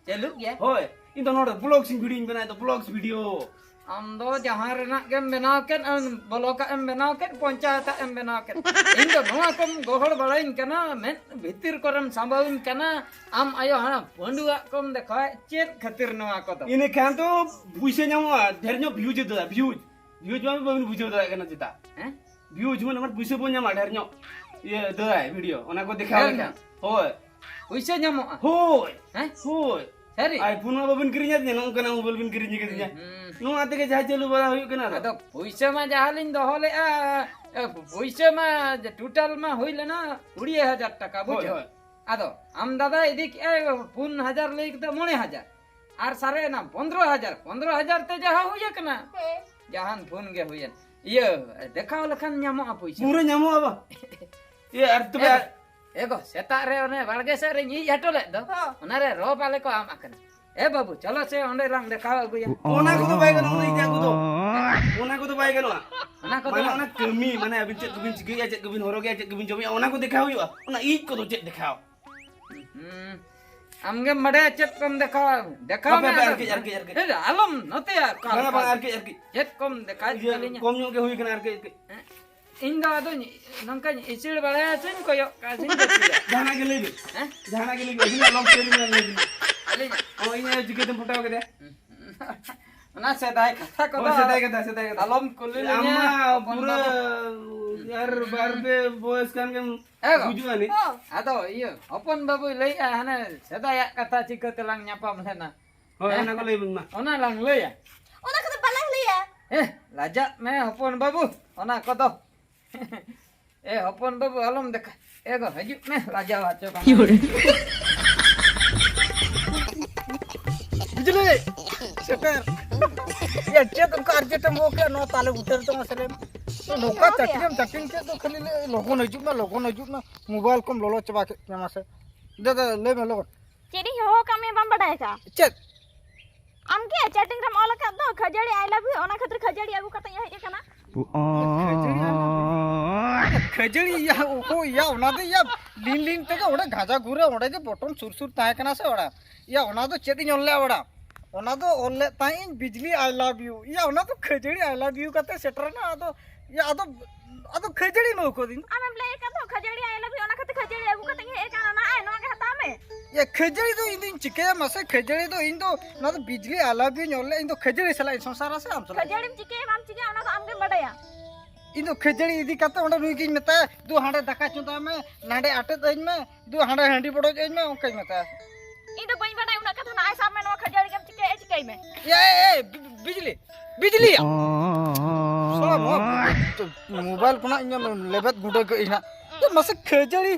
ᱪᱟᱹᱞᱩᱜ ᱜᱮᱭᱟ? ᱦᱳᱭ, ᱤᱧ ᱫᱚ ᱱᱚᱰᱮ vlogs ᱤᱧ video ᱤᱧ ᱵᱮᱱᱟᱣᱮᱫ ᱫᱚ, vlogs video᱾ ᱟᱢ ᱫᱚ ᱡᱟᱦᱟᱸ ᱨᱮᱱᱟᱜ ᱜᱮᱢ ᱵᱮᱱᱟᱣ ᱠᱮᱫ, ᱟᱢ ᱵᱞᱚᱠᱟᱜ ᱮᱢ ᱵᱮᱱᱟᱣ ᱠᱮᱫ, ᱯᱚᱧᱪᱟᱭᱮᱛᱟᱜ ᱮᱢ ᱵᱮᱱᱟᱣ ᱠᱮᱫ, ᱤᱧ ᱫᱚ ᱱᱚᱣᱟ ᱠᱚᱢ ᱜᱚᱦᱚᱲ ᱵᱟᱲᱟᱧ ᱠᱟᱱᱟ, ᱢᱮᱫ ᱵᱷᱤᱛᱤᱨ ᱠᱚᱨᱮᱢ ᱥᱟᱢᱵᱟᱣᱤᱧ ᱠᱟᱱᱟ᱾ ᱟᱢ ᱟᱭᱳ ᱦᱟᱲᱟᱢ ᱯᱟᱹᱰᱩᱣᱟᱜ ᱠᱚᱢ ᱫᱮᱠᱷᱟᱣᱮᱫ, ᱪᱮᱫ ᱠᱷᱟᱹᱛᱤᱨ ᱱᱚᱣᱟ ᱠᱚᱫᱚ? ᱤᱱᱟᱹ ᱠᱷᱟᱱ ᱫᱚ ᱯᱩᱭᱥᱟᱹ ᱧᱟᱢᱚᱜᱼᱟ, ᱰᱷᱮᱨ ᱧᱚᱜ views ᱫᱟᱫᱟ, views᱾ Views ᱢᱟ ᱵᱟᱵᱤᱱ ᱵᱩᱡᱷᱟᱹᱣ ᱫᱟᱲᱮᱭᱟᱜ ᱠᱟᱱᱟ ᱪᱮᱫᱟᱜ? ᱦᱮᱸ? Views ᱢᱟᱱᱮ ᱟᱵᱟᱨ ᱯᱩᱭᱥᱟᱹ ᱵᱚᱱ ᱧᱟᱢᱟ ᱰᱷᱮᱨ ᱧᱚᱜ᱾ ᱤᱭᱟᱹ ᱫᱟᱹᱭ video ᱚᱱᱟ ᱠᱚ ᱫᱮᱠᱷᱟᱣ ᱰᱷᱮᱨ ᱞᱮᱠᱷᱟᱱ᱾ ᱧᱚᱜ? ᱦᱳᱭ᱾ ᱯᱩᱭᱥᱟᱹ ᱧᱟᱢᱚᱜᱼᱟ? ᱦᱳᱭ᱾ ᱦᱮᱸ? ᱦᱳᱭ᱾ ᱥᱟᱹᱨᱤ? iPhone ᱢᱟ ᱵᱟᱵᱤᱱ ᱠᱤᱨᱤᱧ ᱟᱹᱫᱤᱧᱟ, ᱱᱚᱝᱠᱟᱱᱟᱜ mobile ᱵᱤᱱ ᱠᱤᱨᱤᱧ ᱟᱠᱟᱫᱤᱧᱟ᱾ ᱦᱩᱸ᱾ ᱱᱚᱣᱟ ᱛᱮᱜᱮ ᱡᱟᱦᱟᱸ ᱪᱟᱹᱞᱩ ᱵᱟᱲᱟ ᱦᱩᱭᱩᱜ ᱠᱟᱱᱟ ᱟᱫᱚ᱾ ᱟᱫᱚ ᱯᱩᱭᱥᱟᱹ ᱢᱟ ᱡᱟᱦᱟᱸ ᱞᱤᱧ ᱫᱚᱦᱚ ᱞᱮᱜᱼᱟ, ᱮ, ᱯᱩᱭᱥᱟᱹ ᱢᱟ ᱡᱮ total ᱢᱟ ᱦᱩᱭ ᱞᱮᱱᱟ ᱠᱩᱲᱤ ᱦᱟᱡᱟᱨ ᱴᱟᱠᱟ, ᱦᱳᱭ, ᱵᱩᱡᱷᱟᱹᱣ? ᱦᱳᱭ᱾ ᱟᱫᱚ ᱟᱢ ᱫᱟᱫᱟ ᱤᱫᱤ ᱠᱮᱜᱼᱟᱭ ᱯᱩᱱ ᱦᱟᱡᱟᱨ ᱞᱟᱹᱭ ᱠᱮᱫᱟ ᱢᱚᱬᱮ ᱦᱟᱡᱟᱨ᱾ ᱟᱨ ᱥᱟᱨᱮᱡ ᱮᱱᱟ ᱯᱚᱱᱫᱽᱨᱚ ᱦᱟᱡᱟᱨ᱾ ᱯᱚᱱᱫᱽᱨᱚ ᱦᱟᱡᱟᱨ ᱛᱮ ᱡᱟᱦᱟᱸ ᱦᱩᱭ ᱟᱠᱟᱱᱟ, ᱦᱮᱸ᱾ ᱡᱟᱦᱟᱱ ᱯᱷᱳᱱ ᱜᱮ ᱦᱩᱭᱮᱱ, ᱤᱭᱟᱹ, ᱫᱮᱠᱷᱟᱣ ᱞᱮᱠᱷᱟᱱ ᱧᱟᱢᱚᱜᱼᱟ ᱯᱩᱭᱥᱟᱹ᱾ ᱯᱩᱨᱟᱹ ᱧᱟᱢᱚᱜᱼᱟ ᱵᱟ? ᱤᱭᱟᱹ, ᱟᱨ ᱛᱚᱵᱮ ᱮ ᱜᱚ, ᱮ ᱜᱚ, ᱥᱮᱛᱟᱜ ᱨᱮ ᱚᱱᱮ ᱵᱟᱲᱜᱮ ᱥᱮᱫ ᱨᱮᱧ ᱤᱡ ᱦᱚᱴᱚ ᱞᱮᱫ ᱫᱚ, ᱦᱚᱸ᱾ ᱚᱱᱟᱨᱮ ᱨᱚ ᱵᱟᱞᱮ ᱠᱚ ᱟᱢ ᱟᱠᱟᱱᱟ᱾ ᱮ ᱵᱟᱹᱵᱩ, ᱪᱚᱞᱚ ᱥᱮ ᱚᱸᱰᱮ ᱞᱟᱝ ᱫᱮᱠᱷᱟᱣ ᱟᱹᱜᱩᱭᱟ᱾ ᱚᱱᱟ ᱠᱚᱫᱚ ᱵᱟᱭ ᱜᱟᱱᱚᱜᱼᱟ, ᱚᱱᱟ ᱤᱡ ᱠᱚᱫᱚ᱾ ᱚᱱᱟ ᱠᱚᱫᱚ ᱵᱟᱭ ᱜᱟᱱᱚᱜᱼᱟ᱾ ᱚᱱᱟ ᱠᱚᱫᱚ ᱢᱟᱱᱮ ᱵᱟᱝ? ᱚᱱᱟ ᱠᱟᱹᱢᱤ, ᱢᱟᱱᱮ ᱟᱹᱵᱤᱱ ᱪᱮᱫ ᱠᱚᱵᱤᱱ ᱪᱤᱠᱟᱹᱭᱟ, ᱪᱮᱫ ᱠᱚᱵᱤᱱ ᱦᱚᱨᱚᱜᱮᱜᱼᱟ, ᱪᱮᱫ ᱠᱚᱵᱤᱱ ᱡᱚᱢᱮᱜᱼᱟ, ᱚᱱᱟ ᱠᱚ ᱫᱮᱠᱷᱟᱣ ᱦᱩᱭᱩᱜᱼᱟ᱾ ᱚᱱᱟ ᱤᱡ ᱠᱚᱫᱚ ᱪᱮᱫ ᱫᱮᱠᱷᱟᱣ? ᱦᱩᱸ᱾ ᱟᱢᱜᱮᱢ ᱵᱟᱰᱟᱭᱟ ᱪᱮᱫ ᱠᱚᱢ ᱫᱮᱠᱷᱟᱣᱟ᱾ ᱫᱮᱠᱷᱟᱣ ᱦᱟᱯᱮ, ᱢᱮ ᱦᱟᱯᱮ, ᱟᱫᱚ᱾ ᱟᱨ ᱠᱟᱹᱡ, ᱟᱨ ᱠᱟᱹᱡ, ᱟᱨ ᱠᱟᱹᱡ᱾ ᱮ, ᱟᱞᱚᱢ ᱱᱚᱛᱮᱭᱟ, ᱚᱠᱟ ᱵᱟᱝᱟ, ᱞᱮᱠᱟ? ᱵᱟᱝᱟ, ᱟᱨ ᱠᱟᱹᱡ, ᱟᱨ ᱠᱟᱹᱡ᱾ ᱪᱮᱫ ᱠᱚᱢ ᱫᱮᱠᱷᱟᱣ ᱤᱭᱟᱹ, ᱛᱟᱹᱞᱤᱧᱟ? ᱠᱚᱢ ᱧᱚᱜ ᱜᱮ ᱦᱩᱭ ᱠᱟᱱᱟ, ᱟᱨ ᱠᱟᱹᱡ, ᱟᱨ ᱠᱟᱹᱡ᱾ ᱤᱧ ᱫᱚ ᱟᱫᱚᱧ ᱱᱚᱝᱠᱟᱧ ᱤᱥᱤᱲ ᱵᱟᱲᱟᱭᱟ ᱥᱮᱧ ᱠᱚᱭᱚᱜ ᱠᱟᱜᱼᱟ ᱥᱮᱧ ᱡᱟᱹᱯᱤᱫᱟ᱾ ᱡᱟᱦᱟᱱᱟᱜ ᱜᱮ ᱞᱟᱹᱭ ᱵᱤᱱ᱾ ᱦᱮᱸ? ᱡᱟᱦᱟᱱᱟᱜ ᱜᱮ ᱞᱟᱹᱭ ᱵᱤᱱ᱾ ᱟᱹᱵᱤᱱᱟᱜ love story ᱵᱤᱱ ᱞᱟᱹᱭ ᱵᱤᱱ᱾ ᱟᱹᱞᱤᱧᱟᱜ? ᱚ, ᱤᱧ ᱪᱤᱠᱟᱹᱛᱮᱢ ᱯᱚᱴᱟᱣ ᱠᱮᱫᱮᱭᱟ? ᱚᱱᱟ ᱥᱮᱫᱟᱭ ᱠᱟᱛᱷᱟ ᱠᱚᱫᱚ ᱦᱳᱭ, ᱥᱮᱫᱟᱭ ᱠᱟᱛᱷᱟ, ᱥᱮᱫᱟᱭ ᱠᱟᱛᱷᱟ᱾ ᱟᱞᱚᱢ ᱠᱩᱞᱤ ᱟᱢ ᱞᱤᱧᱟ, ᱢᱟ ᱦᱚᱯᱚᱱ ᱯᱩᱨᱟᱹ ᱵᱟᱹᱵᱩ᱾ ᱟᱨ ᱵᱟᱨ ᱯᱮ ᱵᱚᱭᱮᱥ ᱠᱷᱟᱱ ᱜᱮᱢ ᱦᱮᱸ ᱜᱚ᱾ ᱜᱩᱡᱩᱜᱼᱟ ᱱᱤᱡ᱾ ᱟᱫᱚ ᱤᱭᱟᱹ, ᱦᱚᱯᱚᱱ ᱵᱟᱹᱵᱩᱭ ᱞᱟᱹᱭᱮᱜᱼᱟ, ᱦᱟᱱᱮ ᱥᱮᱫᱟᱭᱟᱜ ᱠᱟᱛᱷᱟ ᱪᱤᱠᱟᱹ ᱛᱮᱞᱟᱝ ᱧᱟᱯᱟᱢ ᱞᱮᱱᱟ? ᱦᱳᱭ, ᱦᱮᱸ? ᱚᱱᱟ ᱠᱚ ᱞᱟᱹᱭ ᱵᱤᱱ ᱢᱟ᱾ ᱚᱱᱟ ᱞᱟᱝ ᱞᱟᱹᱭᱟ? ᱚᱱᱟ ᱠᱚᱫᱚ ᱵᱟᱞᱟᱝ ᱞᱟᱹᱭᱟ᱾ ᱦᱮᱸ, ᱞᱟᱡᱟᱜ ᱢᱮ ᱦᱚᱯᱚᱱ ᱵᱟᱹᱵᱩ, ᱚᱱᱟ ᱠᱚᱫᱚ᱾ ᱮ ᱦᱚᱯᱚᱱ ᱵᱟᱹᱵᱩ, ᱟᱞᱚᱢ ᱫᱮᱠᱷᱟ᱾ ᱮ ᱜᱚ, ᱦᱤᱡᱩᱜ ᱢᱮ, ᱞᱟᱡᱟᱣ ᱦᱚᱪᱚ ᱠᱟᱱᱟ᱾ ᱠᱤ ᱦᱚᱲ? ᱵᱤᱡᱽᱞᱤ, ᱥᱮᱴᱮᱨ᱾ ᱮ, ᱪᱮᱫ ᱚᱱᱠᱟ urgent ᱮᱢ ᱦᱚᱦᱚ ᱠᱮᱫᱼᱟ? ᱱᱚᱣᱟ ᱛᱟᱞᱮ ᱵᱩᱴᱟᱹ ᱨᱮᱫᱚ ᱢᱟᱥᱮ ᱞᱟᱹᱭ ᱢᱮ᱾ ᱱᱚᱝᱠᱟ chatting ᱮᱢ chatting ᱠᱮᱫ ᱫᱚ ᱠᱷᱟᱹᱞᱤ ᱞᱟᱹᱭ, "ᱞᱚᱜᱚᱱ ᱦᱤᱡᱩᱜ ᱢᱮ, ᱞᱚᱜᱚᱱ ᱦᱤᱡᱩᱜ ᱢᱮ, mobile ᱠᱚᱢ ᱞᱚᱞᱚ ᱪᱟᱵᱟ ᱠᱮᱫ ᱛᱤᱧᱟ ᱢᱟᱥᱮ᱾ ᱫᱮ, ᱫᱮ, ᱞᱟᱹᱭ ᱢᱮ ᱞᱚᱜᱚᱱ᱾" ᱪᱮᱫ ᱤᱧ ᱦᱚᱦᱚ ᱠᱟᱜ ᱢᱮᱭᱟ, ᱵᱟᱢ ᱵᱟᱰᱟᱭ ᱟᱠᱟᱫᱼᱟ? ᱪᱮᱫ? ᱟᱢ ᱜᱮ chatting ᱨᱮᱢ ᱚᱞ ᱟᱠᱟᱫ ᱫᱚ, "ᱠᱷᱟᱹᱡᱟᱹᱲᱤ I love you", ᱚᱱᱟ ᱠᱷᱟᱹᱛᱤᱨ ᱠᱷᱟᱹᱡᱟᱹᱲᱤ ᱟᱹᱜᱩ ᱠᱟᱛᱮ ᱤᱧ ᱦᱮᱡ ᱟᱠᱟᱱᱟ᱾ ᱠᱷᱟᱹᱡᱟᱹᱲᱤ ᱟᱞᱚ᱾ ᱠᱷᱟᱹᱡᱟᱹᱲᱤ ᱭᱟ, ᱚᱠᱚᱭ ᱭᱟ, ᱚᱱᱟ ᱫᱚ ᱭᱟ, ᱞᱤᱱ ᱞᱤᱱ ᱛᱮᱜᱮ ᱚᱸᱰᱮ ᱜᱷᱟᱸᱡᱟ ᱜᱷᱩᱨᱮ, ᱚᱸᱰᱮ ᱜᱮ ᱵᱚᱴᱚᱱ ᱥᱩᱨ ᱥᱩᱨ ᱛᱟᱦᱮᱸ ᱠᱟᱱᱟ ᱥᱮ ᱚᱲᱟᱜ᱾ ᱭᱟ, ᱚᱱᱟ ᱫᱚ ᱪᱮᱫ ᱤᱧ ᱚᱞ ᱞᱮᱜᱼᱟ ᱚᱲᱟᱜ? ᱚᱱᱟ ᱫᱚ ᱚᱞ ᱞᱮᱫ ᱛᱟᱦᱮᱸᱫ ᱤᱧ, "ᱵᱤᱡᱽᱞᱤ, I love you." ᱭᱟ, ᱚᱱᱟ ᱫᱚ ᱠᱷᱟᱹᱡᱟᱹᱲᱤ "I love you" ᱠᱟᱛᱮ ᱥᱮᱴᱮᱨ ᱮᱱᱟ᱾ ᱟᱫᱚ, ᱭᱟ, ᱟᱫᱚ, ᱟᱫᱚ ᱠᱷᱟᱹᱡᱟᱹᱲᱤ ᱮᱢ ᱟᱹᱜᱩ ᱠᱟᱹᱫᱤᱧ ᱫᱚ᱾ ᱟᱢᱮᱢ ᱞᱟᱹᱭ ᱟᱠᱟᱫ ᱫᱚ ᱠᱷᱟᱹᱡᱟᱹᱲᱤ "I love you", ᱚᱱᱟ ᱠᱷᱟᱹᱛᱤᱨ ᱠᱷᱟᱹᱡᱟᱹᱲᱤ ᱟᱹᱜᱩ ᱠᱟᱛᱮ ᱤᱧ ᱦᱮᱡ ᱟᱠᱟᱱᱟ᱾ ᱱᱚᱣᱟ, ᱟᱭ, ᱱᱚᱣᱟ ᱜᱮ ᱦᱟᱛᱟᱣ ᱢᱮ᱾ ᱭᱟ, ᱠᱷᱟᱹᱡᱟᱹᱲᱤ ᱫᱚ ᱤᱧ ᱫᱚᱧ ᱪᱤᱠᱟᱹᱭᱟ ᱢᱟᱥᱮ? ᱠᱷᱟᱹᱡᱟᱹᱲᱤ ᱫᱚ ᱤᱧ ᱫᱚ, ᱚᱱᱟ ᱫᱚ "ᱵᱤᱡᱽᱞᱤ, I love you" ᱤᱧ ᱚᱞ ᱞᱮᱫ, ᱤᱧ ᱫᱚ ᱠᱷᱟᱹᱡᱟᱹᱲᱤ ᱥᱟᱞᱟᱜ ᱤᱧ ᱥᱚᱝᱥᱟᱨᱟ ᱥᱮ ᱟᱢ ᱥᱟᱞᱟᱜ? ᱠᱷᱟᱹᱡᱟᱹᱲᱤᱢ ᱪᱤᱠᱟᱹᱭᱟ ᱵᱟᱢ ᱪᱤᱠᱟᱹᱭᱟ, ᱚᱱᱟ ᱫᱚ ᱟᱢ ᱜᱮᱢ ᱵᱟᱰᱟᱭᱟ᱾ ᱤᱧ ᱫᱚ ᱠᱷᱟᱹᱡᱟᱹᱲᱤ ᱤᱫᱤ ᱠᱟᱛᱮ ᱚᱸᱰᱮ ᱱᱩᱭ ᱜᱤᱧ ᱢᱮᱛᱟᱭᱟ, "ᱫᱩ ᱦᱟᱸᱰᱮ ᱫᱟᱠᱟ ᱪᱚᱸᱫᱟ ᱢᱮ, ᱱᱟᱸᱰᱮ ᱟᱴᱮᱫ ᱟᱹᱧ ᱢᱮ, ᱫᱩ ᱦᱟᱸᱰᱮ ᱦᱟᱺᱰᱤ ᱵᱚᱰᱚᱡ ᱟᱹᱧ ᱢᱮ", ᱚᱱᱠᱟᱧ ᱢᱮᱛᱟᱭᱟ᱾ ᱤᱧ ᱫᱚ ᱵᱟᱹᱧ ᱵᱟᱰᱟᱭᱟ ᱩᱱᱟᱹᱜ ᱠᱟᱛᱷᱟ, ᱱᱟᱜᱼᱟᱭ ᱥᱟᱵ ᱢᱮ ᱱᱚᱣᱟ ᱠᱷᱟᱹᱡᱟᱹᱲᱤ ᱜᱮᱢ ᱪᱤᱠᱟᱹᱭᱟ, ᱪᱤᱠᱟᱹᱭ ᱢᱮ᱾ ᱮ, ᱮ, ᱮ, ᱵᱤ-, ᱵᱤᱡᱽᱞᱤ, ᱵᱤᱡᱽᱞᱤ᱾ ᱥᱟᱞᱟ ᱱᱚᱣᱟ ᱢᱳᱵᱟᱭᱤᱞ ᱠᱷᱚᱱᱟᱜ ᱤᱧ ᱞᱮᱵᱮᱫ ᱜᱩᱰᱟᱹ ᱠᱟᱜ ᱤᱧ ᱦᱟᱸᱜ᱾ ᱮ, ᱢᱟᱥᱮ ᱠᱷᱟᱹᱡᱟᱹᱲᱤ᱾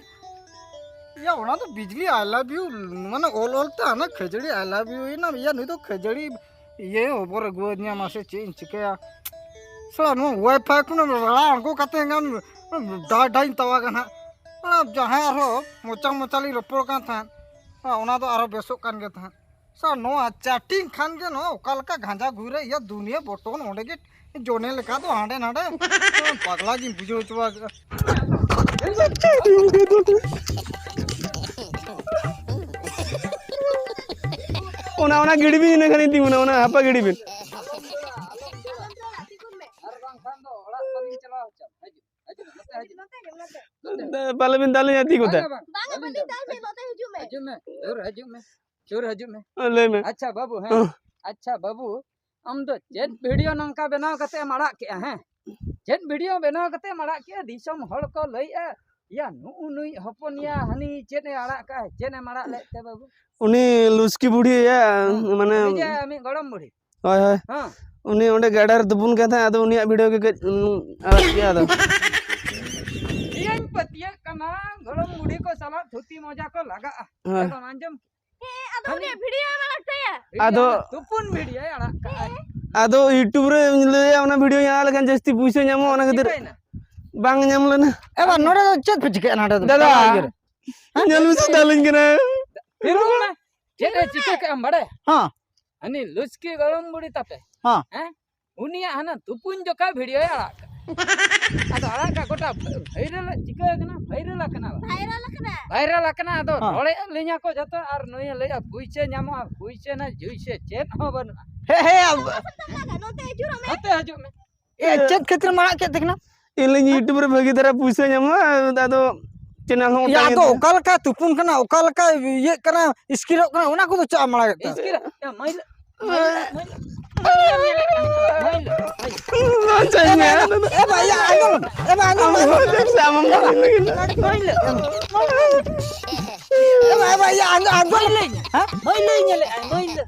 ᱭᱟ, ᱚᱱᱟ ᱫᱚ ᱵᱤᱡᱽᱞᱤ "I love you", ᱢᱟᱱᱮ ᱚᱞ ᱚᱞ ᱛᱮ ᱦᱟᱱᱟ ᱠᱷᱟᱹᱡᱟᱹᱲᱤ "I love you" ᱮᱱᱟ᱾ ᱭᱟ, ᱱᱩᱭ ᱫᱚ ᱠᱷᱟᱹᱡᱟᱹᱲᱤ ᱤᱭᱟᱹ ᱦᱚᱵᱚᱨ ᱟᱹᱜᱩᱣᱟᱹᱫᱤᱧᱟ, ᱢᱟᱥᱮ ᱪᱮᱫ ᱤᱧ ᱪᱤᱠᱟᱹᱭᱟ? ᱥᱟᱞᱟ ᱱᱚᱣᱟ ᱣᱟᱭᱯᱷᱟᱭ ᱠᱷᱚᱱ ᱨᱟᱲᱟ ᱟᱬᱜᱚ ᱠᱟᱛᱮ ᱮᱱᱠᱷᱟᱱ ᱰᱟᱭ ᱰᱟᱭᱤᱧ ᱛᱟᱣᱟᱜᱟ ᱱᱟᱦᱟᱜ᱾ ᱚᱱᱟ ᱡᱟᱦᱟᱸᱭ ᱟᱨᱦᱚᱸ ᱢᱚᱪᱟ ᱢᱚᱪᱟ ᱞᱤᱧ ᱨᱚᱯᱚᱲ ᱠᱟᱱ ᱛᱟᱦᱮᱸᱫ, ᱚᱱᱟ ᱫᱚ ᱟᱨᱦᱚᱸ ᱵᱮᱥᱚᱜ ᱠᱟᱱ ᱜᱮ ᱛᱟᱦᱮᱸᱫ᱾ ᱥᱟᱞᱟ ᱱᱚᱣᱟ ᱪᱮᱴᱤᱝ ᱠᱷᱟᱱ ᱜᱮ ᱱᱚᱣᱟ ᱚᱠᱟ ᱞᱮᱠᱟ ᱜᱟᱸᱡᱟ ᱜᱷᱩᱨᱮ ᱤᱭᱟᱹ ᱫᱩᱱᱤᱭᱟᱹ ᱵᱚᱴᱚᱱ ᱚᱸᱰᱮ ᱜᱮ ᱡᱚᱱᱮ ᱞᱮᱠᱟ ᱫᱚ ᱦᱟᱸᱰᱮ ᱱᱟᱰᱮ᱾ ᱯᱟᱜᱽᱞᱟ ᱜᱤᱧ ᱵᱩᱡᱷᱟᱹᱣ ᱦᱚᱪᱚ ᱠᱮᱫᱟ᱾ ᱚᱱᱟ, ᱚᱱᱟ ᱜᱤᱰᱤ ᱵᱤᱱ, ᱤᱱᱟᱹ ᱠᱷᱟᱱᱤᱧ ᱛᱤᱸᱜᱩᱱᱟ, ᱚᱱᱟ ᱦᱟᱯᱟ ᱜᱤᱰᱤ ᱵᱤᱱ᱾ ᱟᱨ ᱵᱟᱝᱠᱷᱟᱱ ᱫᱚ ᱚᱲᱟᱜ ᱵᱟᱹᱞᱤᱧ ᱪᱟᱞᱟᱣ ᱦᱚᱪᱚ᱾ ᱦᱤᱡᱩᱜ, ᱦᱤᱡᱩᱜ, ᱱᱚᱛᱮ ᱦᱤᱡᱩᱜ᱾ ᱯᱟᱞᱮ ᱵᱤᱱ ᱫᱟᱞᱤᱧᱟ ᱛᱤ ᱠᱚᱛᱮ᱾ ᱵᱟᱝᱟ, ᱵᱟᱝ᱾ ᱵᱟᱝᱟ, ᱵᱟᱹᱞᱤᱧ ᱫᱟᱞ ᱢᱮ, ᱱᱚᱛᱮ ᱦᱤᱡᱩᱜ ᱢᱮ᱾ ᱦᱤᱡᱩᱜ ᱢᱮ, ᱥᱩᱨ ᱦᱤᱡᱩᱜ ᱢᱮ, ᱥᱩᱨ ᱦᱤᱡᱩᱜ ᱢᱮ᱾ ᱞᱟᱹᱭ ᱢᱮ᱾ ᱟᱪᱪᱷᱟ ᱵᱟᱹᱵᱩ, ᱦᱮᱸ᱾ ᱦᱮᱸ᱾ ᱟᱪᱪᱷᱟ ᱵᱟᱹᱵᱩ, ᱟᱢ ᱫᱚ ᱪᱮᱫ ᱵᱷᱤᱰᱤᱭᱳ ᱱᱚᱝᱠᱟ ᱵᱮᱱᱟᱣ ᱠᱟᱛᱮ ᱮᱢ ᱟᱲᱟᱜ ᱠᱮᱜᱼᱟ, ᱦᱮᱸ? ᱪᱮᱫ ᱵᱷᱤᱰᱤᱭᱳ ᱵᱮᱱᱟᱣ ᱠᱟᱛᱮ ᱮᱢ ᱟᱲᱟᱜ ᱠᱮᱜᱼᱟ? ᱫᱤᱥᱚᱢ ᱦᱚᱲ ᱠᱚ ᱞᱟᱹᱭᱮᱜᱼᱟ, "ᱭᱟ, ᱱᱩᱜᱼᱩ ᱱᱩᱭ ᱦᱚᱯᱚᱱᱤᱭᱟ ᱦᱟᱹᱱᱤ ᱪᱮᱫ ᱮ ᱟᱲᱟᱜ ᱠᱟᱜᱼᱟ?" ᱪᱮᱫ ᱮᱢ ᱟᱲᱟᱜ ᱞᱮᱫ ᱛᱮ ᱵᱟᱹᱵᱩ? ᱩᱱᱤ ᱞᱩᱥᱠᱤ ᱵᱩᱲᱦᱤ, ᱤᱭᱟᱹ, ᱦᱮᱸ, ᱢᱟᱱᱮ ᱩᱱᱤ ᱡᱮ ᱢᱤᱫ ᱜᱚᱲᱚᱢ ᱵᱩᱲᱦᱤ᱾ ᱦᱳᱭ, ᱦᱳᱭ᱾ ᱦᱮᱸ᱾ ᱩᱱᱤ ᱚᱸᱰᱮ ᱜᱟᱰᱟ ᱨᱮ ᱛᱩᱯᱩᱱ ᱠᱟᱱ ᱛᱟᱦᱮᱸᱫ, ᱟᱫᱚ ᱩᱱᱤᱭᱟᱜ ᱵᱷᱤᱰᱤᱭᱳ ᱜᱮ ᱠᱟᱹᱡ, ᱩᱸ, ᱟᱲᱟᱜ ᱠᱮᱜᱼᱟ ᱟᱫᱚ᱾ ᱤᱧ ᱯᱟᱹᱛᱭᱟᱹᱜ ᱠᱟᱱᱟ, ᱜᱚᱲᱚᱢ ᱵᱩᱲᱦᱤ ᱠᱚ ᱥᱟᱞᱟᱜ ᱛᱷᱩᱛᱤ ᱢᱚᱡᱟ ᱠᱚ ᱞᱟᱜᱟᱜᱼᱟ᱾ ᱦᱳᱭ᱾ ᱮᱠᱫᱚᱢ ᱟᱸᱡᱚᱢ ᱦᱮᱸ, ᱟᱫᱚ ᱩᱱᱤᱭᱟᱜ ᱵᱷᱤᱰᱤᱭᱳ ᱮᱢ ᱟᱲᱟᱜ ᱛᱟᱭᱟ? ᱟᱫᱚ ᱛᱩᱯᱩᱱ ᱵᱷᱤᱰᱤᱭᱳᱭ ᱟᱲᱟᱜ ᱠᱟᱜᱼᱟ᱾ ᱟᱫᱚ YouTube ᱨᱮ ᱞᱟᱹᱭᱟ, ᱚᱱᱟ ᱵᱷᱤᱰᱤᱭᱳ ᱧᱮᱞ ᱞᱮᱠᱷᱟᱱ ᱡᱟᱹᱥᱛᱤ ᱯᱩᱭᱥᱟᱹ ᱧᱟᱢᱚᱜᱼᱟ, ᱚᱱᱟ ᱠᱷᱟᱹᱛᱤᱨ ᱪᱤᱠᱟᱹᱭᱮᱱᱟ? ᱵᱟᱝ ᱧᱟᱢ ᱞᱮᱱᱟ᱾ ᱮ ᱵᱟ, ᱱᱚᱰᱮ ᱫᱚ ᱪᱮᱫ ᱯᱮ ᱪᱤᱠᱟᱹᱭᱟ ᱱᱚᱰᱮ ᱫᱚ? ᱫᱟᱫᱟ, ᱵᱟᱝ ᱜᱮ᱾ ᱦᱮᱸ? ᱧᱮᱞ ᱢᱮᱥᱮ, ᱫᱟᱞᱤᱧ ᱠᱟᱱᱟ᱾ ᱯᱷᱤᱨ ᱨᱩᱣᱟᱹᱲ ᱢᱮ᱾ ᱪᱮᱫ ᱮ ᱪᱤᱠᱟᱹ ᱠᱮᱜᱼᱟᱢ ᱵᱟᱲᱟᱭᱟ? ᱦᱮᱸ᱾ ᱦᱟᱹᱱᱤ ᱞᱩᱥᱠᱤ ᱜᱚᱲᱚᱢ ᱵᱩᱲᱦᱤ ᱛᱟᱯᱮ᱾ ᱦᱮᱸ᱾ ᱦᱮᱸ? ᱩᱱᱤᱭᱟᱜ ᱦᱟᱱᱟ ᱛᱩᱯᱩᱱ ᱡᱚᱠᱷᱟ ᱵᱷᱤᱰᱤᱭᱳᱭ ᱟᱲᱟᱜ ᱠᱟᱜᱼᱟ᱾ ᱟᱫᱚ ᱟᱲᱟᱜ ᱠᱟᱜ ᱜᱚᱴᱟ ᱵᱷᱟᱭᱨᱟᱞ ᱪᱤᱠᱟᱹ ᱟᱠᱟᱱᱟ? ᱵᱷᱟᱭᱨᱟᱞ ᱟᱠᱟᱱᱟ ᱵᱟᱝ? ᱵᱷᱟᱭᱨᱟᱞ ᱟᱠᱟᱱᱟ᱾ ᱵᱷᱟᱭᱨᱟᱞ ᱟᱠᱟᱱᱟ᱾ ᱟᱫᱚ ᱦᱮᱸ᱾ ᱨᱚᱲᱮᱫ ᱞᱤᱧᱟ ᱠᱚ ᱡᱷᱚᱛᱚ, ᱟᱨ ᱱᱩᱭᱮ ᱞᱟᱹᱭᱮᱫᱼᱟ ᱯᱩᱭᱥᱟᱹ ᱧᱟᱢᱚᱜᱼᱟ, ᱯᱩᱭᱥᱟᱹ ᱱᱟ ᱡᱩᱭᱥᱟᱹ ᱪᱮᱫ ᱦᱚᱸ ᱵᱟᱹᱱᱩᱜᱼᱟ᱾ ᱦᱮᱸ, ᱦᱮᱸ, ᱟᱵ- ᱱᱚᱛᱮ ᱦᱤᱡᱩᱜ ᱢᱮ᱾ ᱱᱚᱛᱮ ᱦᱤᱡᱩᱜ ᱢᱮ᱾ ᱮ, ᱪᱮᱫ ᱠᱷᱟᱹᱛᱤᱨ ᱢᱟᱲᱟᱜ ᱠᱮᱫ ᱛᱟᱹᱠᱤᱱᱟ? ᱤᱧ ᱞᱟᱹᱭᱟᱹᱧ YouTube ᱨᱮ ᱵᱷᱟᱹᱜᱤ ᱫᱷᱟᱨᱟ ᱯᱩᱭᱥᱟᱹ ᱧᱟᱢᱚᱜᱼᱟ, ᱟᱫᱚ ᱪᱮᱱᱮᱞ ᱦᱚᱸ ᱮᱭᱟ, ᱚᱴᱟᱝ ᱮᱱ ᱟᱫᱚ ᱛᱟᱭᱟ᱾ ᱚᱠᱟ ᱞᱮᱠᱟ ᱛᱩᱯᱩᱱ ᱠᱟᱱᱟ, ᱚᱠᱟ ᱞᱮᱠᱟ ᱤᱭᱟᱹᱜ ᱠᱟᱱᱟ, ᱤᱥᱠᱤᱨᱚᱜ ᱠᱟᱱᱟ, ᱚᱱᱟ ᱠᱚᱫᱚ ᱪᱮᱫ ᱮᱢ ᱢᱟᱲᱟᱜ ᱮᱫ ᱛᱟᱭᱟ? ᱤᱥᱠᱤᱨᱚᱜ, ᱮ, ᱢᱟᱹᱭᱞᱟᱹ, ᱢᱟᱹᱭᱞᱟᱹ, ᱢᱟᱹᱭᱞᱟᱹ, ᱢᱟᱹᱭᱞᱟᱹ, ᱢᱟᱹᱭᱞᱟᱹ᱾ ᱵᱟᱧᱪᱟᱣᱤᱧ ᱢᱮ᱾ ᱮ ᱵᱟ, ᱮᱭᱟ, ᱟᱸᱡᱚᱢ, ᱮ ᱵᱟ, ᱟᱸᱡᱚᱢ, ᱟᱢ ᱟᱸᱡᱚᱢ᱾ ᱦᱚᱸ ᱪᱮᱫ ᱥᱟᱢ ᱮᱢ ᱠᱟᱹᱢᱤ ᱞᱟᱹᱜᱤᱫ? ᱢᱟᱹᱭᱞᱟᱹ, ᱢᱟᱹᱭᱞᱟᱹ᱾ ᱮ ᱵᱟ, ᱮ ᱵᱟ, ᱮᱭᱟ, ᱟᱸᱡᱚᱢ, ᱟᱸᱡᱚᱢ᱾ ᱢᱟᱹᱭᱞᱟᱹᱧ, ᱦᱮᱸ? ᱢᱟᱹᱭᱞᱟᱹᱧ ᱧᱮᱞᱮᱫᱼᱟ, ᱢᱟᱹᱭᱞᱟᱹ᱾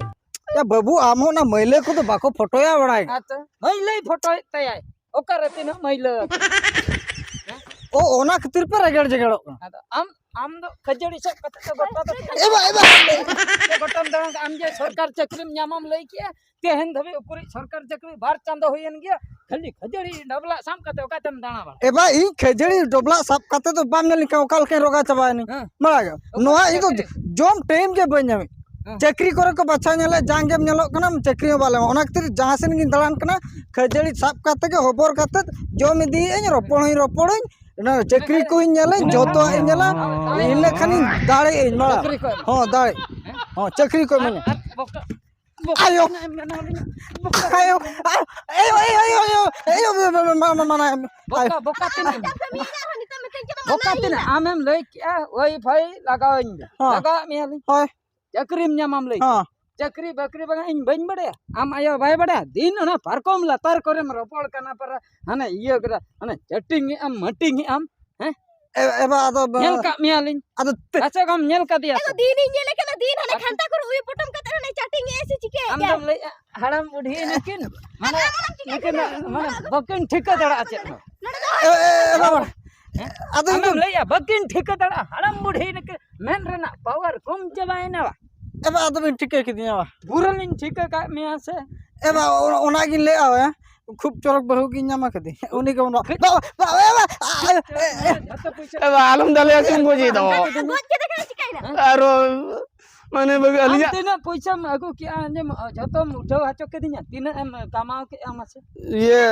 ᱮ ᱵᱟᱹᱵᱩ, ᱟᱢ ᱦᱚᱸ ᱚᱱᱟ ᱢᱟᱹᱭᱞᱟᱹ ᱠᱚᱫᱚ ᱵᱟᱠᱚ ᱯᱷᱳᱴᱳᱭᱟ ᱵᱟᱲᱟᱭ᱾ ᱟᱪᱪᱷᱟ, ᱢᱟᱹᱭᱞᱟᱹᱭ ᱯᱷᱳᱴᱳᱭᱮᱫ ᱛᱟᱭᱟᱭ᱾ ᱚᱠᱟᱨᱮ ᱛᱤᱱᱟᱹᱜ ᱢᱟᱹᱭᱞᱟᱹ? ᱚ, ᱚᱱᱟ ᱠᱷᱟᱹᱛᱤᱨ ᱯᱮ ᱨᱮᱜᱮᱲ ᱡᱮᱜᱮᱲᱚᱜ ᱠᱟᱱᱟ᱾ ᱟᱫᱚ ᱟᱢ, ᱟᱢ ᱫᱚ ᱠᱷᱟᱹᱡᱟᱹᱲᱤ ᱥᱟᱵ ᱠᱟᱛᱮ ᱫᱚ ᱜᱚᱴᱟ ᱫᱚ ᱮ ᱵᱟ, ᱮ ᱵᱟ᱾ ᱜᱚᱴᱟᱢ ᱫᱟᱬᱟᱱ ᱠᱟᱱᱟ᱾ ᱟᱢ ᱡᱮ ᱥᱚᱨᱠᱟᱨ ᱪᱟᱹᱠᱨᱤᱢ ᱧᱟᱢᱟᱢ ᱞᱟᱹᱭ ᱠᱮᱜᱼᱟ, ᱛᱮᱦᱮᱧ ᱫᱷᱟᱹᱵᱤᱡ ᱩᱠᱩᱨᱤᱡ ᱥᱚᱨᱠᱟᱨ ᱪᱟᱹᱠᱨᱤ ᱵᱟᱨ ᱪᱟᱸᱫᱚ ᱦᱩᱭᱮᱱ ᱜᱮᱭᱟ, ᱠᱷᱟᱹᱞᱤ ᱠᱷᱟᱹᱡᱟᱹᱲᱤ ᱰᱟᱵᱞᱟ ᱥᱟᱵ ᱠᱟᱛᱮ ᱚᱠᱟᱛᱮᱢ ᱫᱟᱬᱟ ᱵᱟᱲᱟᱭᱟ? ᱮ ᱵᱟ, ᱤᱧ ᱠᱷᱟᱹᱡᱟᱹᱲᱤ ᱰᱚᱵᱞᱟ ᱥᱟᱵ ᱠᱟᱛᱮ ᱫᱚ ᱵᱟᱢ ᱧᱮᱞ ᱞᱮᱠᱷᱟᱱ ᱚᱠᱟ ᱞᱮᱠᱟᱧ ᱨᱚᱜᱟ ᱪᱟᱵᱟᱭᱮᱱᱟᱹᱧ? ᱦᱮᱸ᱾ ᱵᱟᱲᱟᱭ ᱜᱮ᱾ ᱚᱠᱟ ᱱᱚᱣᱟ ᱤᱧ ᱫᱚ ᱪᱟᱹᱠᱨᱤ? ᱡᱚᱢ ᱴᱟᱭᱤᱢ ᱜᱮ ᱵᱟᱹᱧ ᱧᱟᱢᱮᱫ᱾ ᱦᱮᱸ᱾ ᱪᱟᱹᱠᱨᱤ ᱠᱚᱨᱮ ᱠᱚ ᱵᱟᱪᱷᱟᱣ ᱧᱮᱞᱮᱫ, ᱡᱟᱝ ᱜᱮᱢ ᱧᱮᱞᱚᱜ ᱠᱟᱱᱟ, ᱪᱟᱹᱠᱨᱤ ᱦᱚᱸ ᱵᱟᱞᱮ ᱮᱢᱟ᱾ ᱚᱱᱟ ᱠᱷᱟᱹᱛᱤᱨ ᱡᱟᱦᱟᱸ ᱥᱮᱱ ᱜᱤᱧ ᱫᱟᱬᱟᱱ ᱠᱟᱱᱟ, ᱠᱷᱟᱹᱡᱟᱹᱲᱤ ᱥᱟᱵ ᱠᱟᱛᱮ ᱜᱮ ᱦᱚᱵᱚᱨ ᱠᱟᱛᱮ ᱡᱚᱢ ᱤᱫᱤᱭᱮᱫ ᱟᱹᱧ, ᱨᱚᱯᱚᱲ ᱦᱚᱸᱧ ᱨᱚᱯᱚᱲᱟᱹᱧ, ᱚᱱᱟ ᱪᱟᱹᱠᱨᱤ ᱠᱚᱦᱚᱸᱧ ᱧᱮᱞᱟᱹᱧ, ᱡᱚᱛᱚᱣᱟᱜ ᱤᱧ ᱧᱮᱞᱟ᱾ ᱤᱱᱟᱹ ᱠᱷᱟᱱᱤᱧ ᱫᱟᱲᱮᱭᱟᱜ ᱟᱹᱧ, ᱢᱟ᱾ ᱪᱟᱹᱠᱨᱤ ᱠᱚ ᱮᱢᱟ᱾ ᱦᱚᱸ, ᱫᱟᱲᱮ᱾ ᱦᱚᱸ, ᱪᱟᱹᱠᱨᱤ ᱠᱚ ᱮᱢᱟᱹᱧᱟ᱾ ᱟᱨ ᱵᱚᱠᱟ-, ᱵᱚᱠᱟ ᱟᱭᱳ᱾ ᱛᱤᱱᱟᱹᱜ ᱮᱢ ᱢᱮᱱᱟ ᱞᱤᱧᱟ? ᱵᱚᱠᱟ ᱟᱭᱳ, ᱛᱤᱱᱟᱹᱜ? ᱟᱭᱳ, ᱟᱭᱳ, ᱟᱭᱳ, ᱟᱭᱳ, ᱢᱟ, ᱢᱟ, ᱢᱟ, ᱢᱟ, ᱟᱭᱳ᱾ ᱵᱚᱠᱟ, ᱵᱚᱠᱟ ᱛᱤᱱᱟᱹᱜ ᱮᱢ ᱢᱮᱱᱟ? ᱵᱚᱠᱟ ᱛᱤᱱᱟᱹᱜ? ᱟᱢᱮᱢ ᱞᱟᱹᱭ ᱠᱮᱜᱼᱟ, ᱳᱭ ᱯᱷᱟᱭ ᱞᱟᱜᱟᱣᱟᱹᱧ ᱢᱮ᱾ ᱦᱚᱸ᱾ ᱞᱟᱜᱟᱣᱟᱜ ᱢᱮᱭᱟᱞᱤᱧ᱾ ᱦᱳᱭ᱾ ᱪᱟᱹᱠᱨᱤᱢ ᱧᱟᱢᱟᱢ ᱞᱟᱹᱭ ᱠᱮᱜᱼᱟ᱾ ᱦᱚᱸ᱾ ᱪᱟᱹᱠᱨᱤ ᱵᱟᱹᱠᱨᱤ ᱵᱟᱝᱟ ᱤᱧ ᱵᱟᱹᱧ ᱵᱟᱲᱟᱭᱟ᱾ ᱟᱢ ᱟᱭᱳ ᱵᱟᱭ ᱵᱟᱲᱟᱭᱟ? ᱫᱤᱱ ᱚᱱᱟ ᱯᱟᱨᱠᱚᱢ ᱞᱟᱛᱟᱨ ᱠᱚᱨᱮᱢ ᱨᱚᱯᱚᱲ ᱠᱟᱱᱟ, ᱯᱟᱨᱟ ᱦᱟᱱᱮ ᱤᱭᱟᱹ ᱠᱮᱫᱟ, ᱦᱟᱱᱮ ᱪᱮᱴᱤᱝ ᱮᱜ ᱟᱢ, ᱢᱟᱹᱴᱤᱝ ᱮᱜ ᱟᱢ, ᱦᱮᱸ? ᱮ, ᱮ ᱵᱟ, ᱟᱫᱚ ᱵᱟ-, ᱧᱮᱞ ᱠᱟᱜ ᱢᱮᱭᱟᱞᱤᱧ᱾ ᱟᱫᱚ ᱛᱮ- ᱟᱪᱪᱷᱟ, ᱟᱢ ᱧᱮᱞ ᱠᱟᱫᱮᱭᱟ ᱟᱫᱚ ᱥᱮ? ᱫᱤᱱᱤᱧ ᱧᱮᱞᱮ ᱠᱟᱱᱟ, ᱫᱤᱱ ᱦᱟᱱᱮ ᱟᱪᱪᱷᱟ᱾ ᱠᱷᱟᱱᱛᱟ ᱠᱚᱨᱮ ᱩᱭᱩ ᱯᱚᱴᱚᱢ ᱠᱟᱛᱮ ᱦᱟᱱᱮ ᱪᱮᱴᱤᱝ ᱮᱜᱼᱟᱭ ᱥᱮ ᱪᱤᱠᱟᱹᱭᱮᱫ ᱟᱢ ᱜᱮᱭᱟᱭ? ᱫᱚᱢ ᱞᱟᱹᱭᱮᱜᱼᱟ, ᱦᱟᱲᱟᱢ ᱵᱩᱰᱷᱤ ᱱᱩᱠᱤᱱ, ᱢᱟᱱᱮ, ᱟᱫᱚ ᱟᱢ ᱪᱤᱠᱟᱹ ᱱᱩᱠᱤᱱ, ᱠᱟᱱᱟ? ᱢᱟᱱᱮ, ᱵᱟᱹᱠᱤᱱ ᱴᱷᱤᱠᱟᱹ ᱫᱟᱲᱮᱭᱟᱜᱼᱟ ᱪᱮᱫ ᱦᱚᱸ᱾ ᱱᱚᱰᱮ ᱫᱚ ᱦᱮᱸ, ᱦᱮᱸ, ᱦᱮᱸ, ᱵᱟᱵᱟ᱾ ᱦᱮᱸ? ᱟᱫᱚ ᱟᱢᱮᱢ ᱤᱧ ᱫᱚ ᱞᱟᱹᱭᱮᱜᱼᱟ, ᱵᱟᱹᱠᱤᱱ ᱴᱷᱤᱠᱟᱹ ᱫᱟᱲᱮᱭᱟᱜᱼᱟ, ᱦᱟᱲᱟᱢ ᱵᱩᱰᱷᱤ ᱱᱩᱠᱤᱱ ᱢᱮᱫ ᱨᱮᱱᱟᱜ ᱯᱟᱣᱟᱨ ᱠᱚᱢ ᱪᱟᱵᱟᱭᱮᱱᱟ ᱵᱟ? ᱮ ᱵᱟ, ᱟᱫᱚ ᱵᱤᱱ ᱴᱷᱤᱠᱟᱹ ᱠᱤᱫᱤᱧᱟ ᱵᱟ? ᱯᱩᱨᱟᱹ ᱞᱤᱧ ᱴᱷᱤᱠᱟᱹ ᱠᱟᱜ ᱢᱮᱭᱟ ᱥᱮ᱾ ᱮ ᱵᱟ, ᱚ-, ᱚᱱᱟᱜᱤᱧ ᱞᱟᱹᱭᱮᱫᱼᱟ, ᱦᱮᱸ? ᱠᱷᱩᱵ ᱪᱚᱨᱚᱠ ᱵᱟᱹᱦᱩ ᱜᱤᱧ ᱧᱟᱢ ᱟᱠᱟᱫᱮ᱾ ᱩᱱᱤ ᱜᱮ ᱚᱱᱟ, ᱵᱟ, ᱵᱟ, ᱵᱟ, ᱮ ᱵᱟ, ᱟ, ᱮ, ᱮ, ᱮ᱾ ᱡᱷᱚᱛᱚ ᱯᱩᱭᱥᱟᱹ ᱮ ᱵᱟ, ᱟᱞᱚᱢ ᱫᱟᱞᱮᱭᱟ, ᱪᱮᱫ ᱮᱢ ᱜᱚᱡᱮ ᱫᱚ? ᱜᱚᱡ ᱠᱮᱫᱮ ᱠᱷᱟᱱ ᱪᱤᱠᱟᱹᱭᱮᱱᱟ? ᱟᱨᱚ ᱢᱟᱱᱮ ᱵᱟᱹᱵᱩ, ᱟᱢ ᱟᱹᱞᱤᱧᱟᱜ ᱛᱤᱱᱟᱹᱜ ᱯᱚᱭᱥᱟᱢ ᱟᱹᱜᱩ ᱠᱮᱜᱼᱟ, ᱟᱸᱡᱚᱢ, ᱡᱷᱚᱛᱚᱢ ᱩᱴᱷᱟᱹᱣ ᱦᱚᱪᱚ ᱠᱤᱫᱤᱧᱟ? ᱛᱤᱱᱟᱹᱜ ᱮᱢ ᱠᱟᱢᱟᱣ ᱠᱮᱜᱼᱟ ᱢᱟᱥᱮ? ᱤᱭᱟᱹ,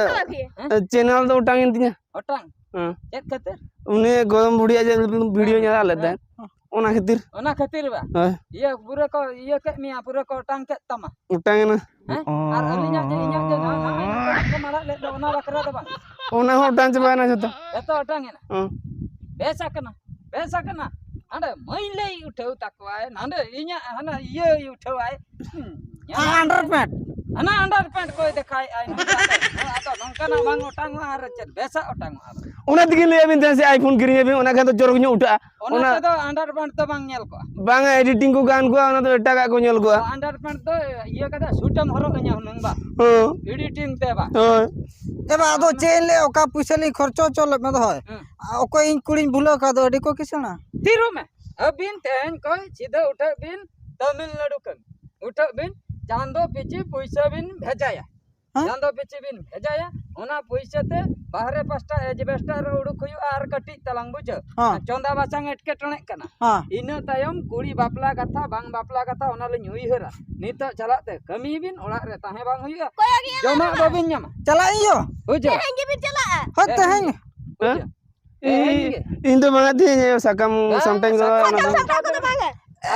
ᱦᱮᱸ? ᱪᱮᱱᱮᱞ ᱫᱚ ᱚᱴᱟᱝ ᱮᱱ ᱛᱤᱧᱟ᱾ ᱚᱴᱟᱝ? ᱦᱮᱸ᱾ ᱪᱮᱫ ᱠᱷᱟᱹᱛᱤᱨ? ᱩᱱᱤ ᱜᱚᱲᱚᱢ ᱵᱩᱲᱦᱤᱭᱟᱜ ᱡᱮ ᱵᱷᱤᱰᱤᱭᱳ ᱦᱮᱸ, ᱧᱮᱞ ᱞᱮᱫ ᱦᱮᱸ᱾ ᱛᱟᱦᱮᱸᱫ, ᱚᱱᱟ ᱠᱷᱟᱹᱛᱤᱨ᱾ ᱚᱱᱟ ᱠᱷᱟᱹᱛᱤᱨ ᱵᱟ? ᱦᱳᱭ᱾ ᱤᱭᱟᱹ ᱯᱩᱨᱟᱹ ᱠᱚ ᱤᱭᱟᱹ ᱠᱮᱫ ᱢᱮᱭᱟ, ᱯᱩᱨᱟᱹ ᱠᱚ ᱚᱴᱟᱝ ᱠᱮᱫ ᱛᱟᱢᱟ᱾ ᱚᱴᱟᱝ ᱮᱱᱟ᱾ ᱦᱮᱸ? ᱟᱨ ᱟᱹᱞᱤᱧᱟᱜ ᱡᱮ, ᱤᱧᱟᱹᱜ ᱡᱮ ᱱᱚᱜᱼᱚᱭ ᱱᱚᱝᱠᱟ ᱠᱚ ᱢᱟᱨᱟᱜ ᱞᱮᱫ ᱫᱚ, ᱚᱱᱟ ᱵᱟᱠᱷᱨᱟ ᱫᱚ ᱵᱟᱝ? ᱚᱱᱟ ᱦᱚᱸ ᱚᱴᱟᱝ ᱪᱟᱵᱟᱭᱮᱱᱟ ᱡᱷᱚᱛᱚ᱾ ᱡᱷᱚᱛᱚ ᱚᱴᱟᱝ ᱮᱱᱟ? ᱦᱮᱸ᱾ ᱵᱮᱥ ᱟᱠᱟᱱᱟ, ᱵᱮᱥ ᱟᱠᱟᱱᱟ᱾ ᱦᱟᱸᱰᱮ ᱢᱟᱹᱭ ᱞᱟᱹᱭ ᱩᱴᱷᱟᱹᱣ ᱛᱟᱠᱚᱣᱟᱭ, ᱱᱟᱸᱰᱮ ᱤᱧᱟᱹᱜ ᱦᱟᱱᱟ ᱤᱭᱟᱹᱭ ᱩᱴᱷᱟᱹᱣᱟᱭ᱾ ᱦᱩᱸ, ᱧᱮᱞ ᱟᱨ ᱟᱱᱰᱟᱨ ᱯᱮᱱᱴ? ᱦᱟᱱᱟ ᱟᱱᱰᱟᱨ ᱯᱮᱱᱴ ᱠᱚᱭ ᱫᱮᱠᱷᱟᱭᱮᱫᱼᱟᱭ ᱱᱚᱝᱠᱟ ᱫᱚ᱾ ᱦᱮᱸ, ᱟᱫᱚ ᱱᱚᱝᱠᱟᱱᱟᱜ ᱵᱟᱝ ᱚᱴᱟᱝᱚᱜᱼᱟ ᱟᱨ ᱪᱮᱫ ᱵᱮᱥᱟᱜ ᱚᱴᱟᱝᱚᱜᱼᱟ? ᱚᱱᱟ ᱛᱮᱜᱮ ᱞᱟᱹᱭᱟᱫ ᱵᱤᱱ ᱛᱟᱦᱮᱸᱫ ᱥᱮ iPhone ᱠᱤᱨᱤᱧ ᱟᱹᱵᱤᱱ, ᱚᱱᱟ ᱠᱷᱟᱱ ᱫᱚ ᱪᱚᱨᱚᱠ ᱧᱚᱜ ᱩᱴᱷᱟᱹᱜᱼᱟ᱾ ᱚᱱᱟ ᱚᱱᱟ ᱛᱮᱫᱚ ᱟᱱᱰᱟᱨ ᱯᱮᱱᱴ ᱫᱚ ᱵᱟᱝ ᱧᱮᱞ ᱠᱚᱜᱼᱟ᱾ ᱵᱟᱝᱟ, ᱮᱰᱤᱴᱤᱝ ᱠᱚ ᱜᱟᱱ ᱠᱚᱜᱼᱟ, ᱚᱱᱟ ᱫᱚ ᱮᱴᱟᱜᱟᱜ ᱠᱚ ᱧᱮᱞ ᱠᱚᱜᱼᱟ᱾ ᱟᱱᱰᱟᱨ ᱯᱮᱱᱴ ᱫᱚ ᱤᱭᱟᱹ ᱠᱟᱛᱮ ᱥᱩᱴ ᱮᱢ ᱦᱚᱨᱚᱜ ᱟᱹᱧᱟ ᱦᱩᱱᱟᱹᱝ ᱵᱟ? ᱦᱮᱸ᱾ ᱮᱰᱤᱴᱤᱝ ᱛᱮ ᱵᱟ? ᱦᱳᱭ᱾ ᱮ ᱵᱟ, ᱟᱫᱚ ᱪᱮᱫ ᱤᱧ ᱞᱟᱹᱭᱟ, ᱚᱠᱟ ᱯᱩᱭᱥᱟᱹ ᱞᱤᱧ ᱠᱷᱚᱨᱪᱚ ᱦᱚᱪᱚ ᱞᱮᱫ ᱢᱮ ᱫᱚ ᱦᱳᱭ᱾ ᱦᱮᱸ᱾ ᱟ, ᱚᱠᱚᱭ ᱤᱧ ᱠᱩᱲᱤᱧ ᱵᱷᱩᱞᱟᱹᱣ ᱠᱟᱫ ᱫᱚ, ᱟᱹᱰᱤ ᱠᱚ ᱠᱤᱥᱟᱹᱬᱟ᱾ ᱛᱷᱤᱨᱚᱜ ᱢᱮ᱾ ᱟᱹᱵᱤᱱ ᱛᱮᱦᱮᱧ ᱠᱷᱚᱱ ᱥᱤᱫᱷᱟᱹ ᱩᱴᱷᱟᱹᱜ ᱵᱤᱱ ᱛᱟᱢᱤᱞᱱᱟᱲᱩ ᱠᱟᱹᱢᱤ᱾ ᱩᱴᱷᱟᱹᱜ ᱵᱤᱱ, ᱪᱟᱸᱫᱚ ᱯᱤᱪᱷᱤ ᱯᱩᱭᱥᱟᱹ ᱵᱤᱱ ᱵᱷᱮᱡᱟᱭᱟ᱾ ᱦᱮᱸ? ᱪᱟᱸᱫᱚ ᱯᱤᱪᱷᱤ ᱵᱤᱱ ᱵᱷᱮᱡᱟᱭᱟ, ᱚᱱᱟ ᱯᱩᱭᱥᱟᱹ ᱛᱮ ᱵᱟᱦᱨᱮ ᱯᱟᱥᱴᱟ ᱮᱡᱵᱮᱥᱴᱟᱨ ᱨᱮ ᱩᱰᱩᱠ ᱦᱩᱭᱩᱜᱼᱟ ᱟᱨ ᱠᱟᱹᱴᱤᱡ ᱛᱟᱞᱟᱝ, ᱵᱩᱡᱷᱟᱹᱣ? ᱦᱮᱸ᱾ ᱪᱚᱸᱫᱟ ᱵᱟᱥᱟᱝ ᱮᱴᱠᱮᱴᱚᱬᱮᱜ ᱠᱟᱱᱟ᱾ ᱦᱮᱸ᱾ ᱤᱱᱟᱹ ᱛᱟᱭᱚᱢ ᱠᱩᱲᱤ ᱵᱟᱯᱞᱟ ᱠᱟᱛᱷᱟ, ᱵᱟᱝ ᱵᱟᱯᱞᱟ ᱠᱟᱛᱷᱟ, ᱚᱱᱟ ᱞᱤᱧ ᱩᱭᱦᱟᱹᱨᱟ᱾ ᱱᱤᱛᱚᱜ ᱪᱟᱞᱟᱜ ᱛᱮ ᱠᱟᱹᱢᱤ ᱵᱤᱱ, ᱚᱲᱟᱜ ᱨᱮ ᱛᱟᱦᱮᱸ ᱵᱟᱝ ᱦᱩᱭᱩᱜᱼᱟ᱾ ᱚᱠᱚᱭᱟᱜ ᱜᱮ ᱡᱚᱢᱟᱜ ᱟᱞᱟᱫᱟ? ᱵᱟᱵᱤᱱ ᱧᱟᱢᱟ᱾ ᱪᱟᱞᱟᱜ ᱤᱧ ᱭᱳ᱾ ᱵᱩᱡᱷᱟᱹᱣ? ᱛᱮᱦᱮᱧ ᱜᱮᱵᱤᱱ ᱪᱟᱞᱟᱜᱼᱟ? ᱦᱳᱭ, ᱦᱮᱸ᱾ ᱛᱮᱦᱮᱧ᱾ ᱵᱩᱡᱷᱟᱹᱣ? ᱤᱧ, ᱛᱮᱦᱮᱧ ᱜᱮ᱾ ᱤᱧ ᱫᱚ ᱵᱟᱝᱟ, ᱛᱮᱦᱮᱧ ᱥᱟᱠᱟᱢ ᱵᱟᱝ, ᱥᱟᱢᱴᱟᱣ ᱤᱧ ᱜᱚᱲᱚ, ᱥᱟᱠᱟᱢ ᱚᱱᱟ ᱫᱚ ᱥᱟᱢᱴᱟᱣ ᱠᱚᱫᱚ ᱵᱟᱝᱟ᱾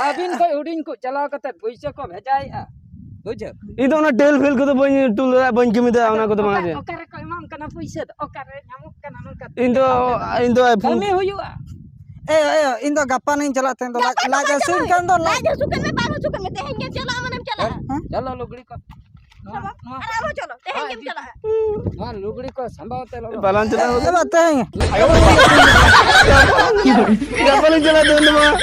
ᱟᱹᱵᱤᱱ ᱠᱷᱚᱡ ᱦᱩᱰᱤᱧ ᱠᱚ ᱪᱟᱞᱟᱣ ᱠᱟᱛᱮ ᱯᱩᱭᱥᱟᱹ ᱠᱚ ᱵᱷᱮᱡᱟᱭᱮᱫᱼᱟ, ᱵᱩᱡᱷᱟᱹᱣ? ᱤᱧ ᱫᱚ ᱚᱱᱟ ᱴᱮᱞ ᱯᱷᱮᱞ ᱠᱚᱫᱚ ᱵᱟᱹᱧ ᱴᱩᱞ ᱫᱟᱲᱮᱭᱟᱜᱼᱟ, ᱵᱟᱹᱧ ᱠᱟᱹᱢᱤ ᱫᱟᱲᱮᱭᱟᱜᱼᱟ ᱚᱱᱟ ᱠᱚᱫᱚ, ᱵᱟᱝᱟ ᱚᱠᱟ-, ᱡᱮ᱾ ᱚᱠᱟᱨᱮ ᱠᱚ ᱮᱢᱟᱢ ᱠᱟᱱᱟ ᱯᱩᱭᱥᱟᱹ ᱫᱚ? ᱚᱠᱟᱨᱮ ᱧᱟᱢᱚᱜ ᱠᱟᱱᱟ ᱱᱚᱝᱠᱟ ᱤᱧ ᱫᱚ, ᱪᱮᱫ ᱞᱮᱠᱟ ᱵᱮᱱ ᱤᱧ ᱫᱚ iPhone ᱠᱟᱹᱢᱤ ᱦᱩᱭᱩᱜᱼᱟ᱾ ᱮ, ᱮ, ᱤᱧ ᱫᱚ ᱜᱟᱯᱟ ᱱᱟᱧ ᱪᱟᱞᱟᱜ, ᱛᱮᱦᱮᱧ ᱫᱚ ᱞᱟᱡ, ᱜᱟᱯᱟ ᱫᱚ ᱞᱟᱡ ᱵᱟᱝ ᱦᱟᱹᱥᱩᱧ ᱪᱟᱞᱟᱜ ᱠᱟᱱ ᱫᱚ, ᱞᱟᱡ ᱞᱟᱡ ᱦᱟᱹᱥᱩ ᱠᱟᱱ ᱢᱮ, ᱵᱟᱝ ᱦᱟᱹᱥᱩ ᱠᱟᱱ ᱢᱮ, ᱛᱮᱦᱮᱧ ᱜᱮ ᱪᱟᱞᱟᱜ ᱟᱢ, ᱢᱟᱱᱮᱢ ᱪᱟᱞᱟᱜᱼᱟ᱾ ᱦᱮᱸ? ᱪᱚᱞᱚ ᱞᱩᱜᱽᱲᱤ ᱠᱚ᱾ ᱱᱚᱣᱟ, ᱱᱚᱣᱟ᱾ ᱟᱨ ᱟᱨᱦᱚᱸ ᱪᱚᱞᱚ, ᱛᱮᱦᱮᱧ ᱜᱮᱢ ᱪᱟᱞᱟᱜᱼᱟ᱾ ᱱᱚᱣᱟ ᱞᱩᱜᱽᱲᱤ ᱠᱚ ᱥᱟᱢᱵᱟᱣ ᱛᱮ ᱞᱚᱞᱚ᱾ ᱵᱟᱞᱟᱝ ᱪᱟᱞᱟᱜᱼᱟ᱾ ᱮ, ᱵᱟ, ᱛᱮᱦᱮᱧ᱾ ᱜᱟᱯᱟ ᱞᱤᱧ ᱪᱟᱞᱟᱜᱼᱟ, ᱛᱮᱦᱮᱧ ᱫᱚ ᱵᱟᱝ᱾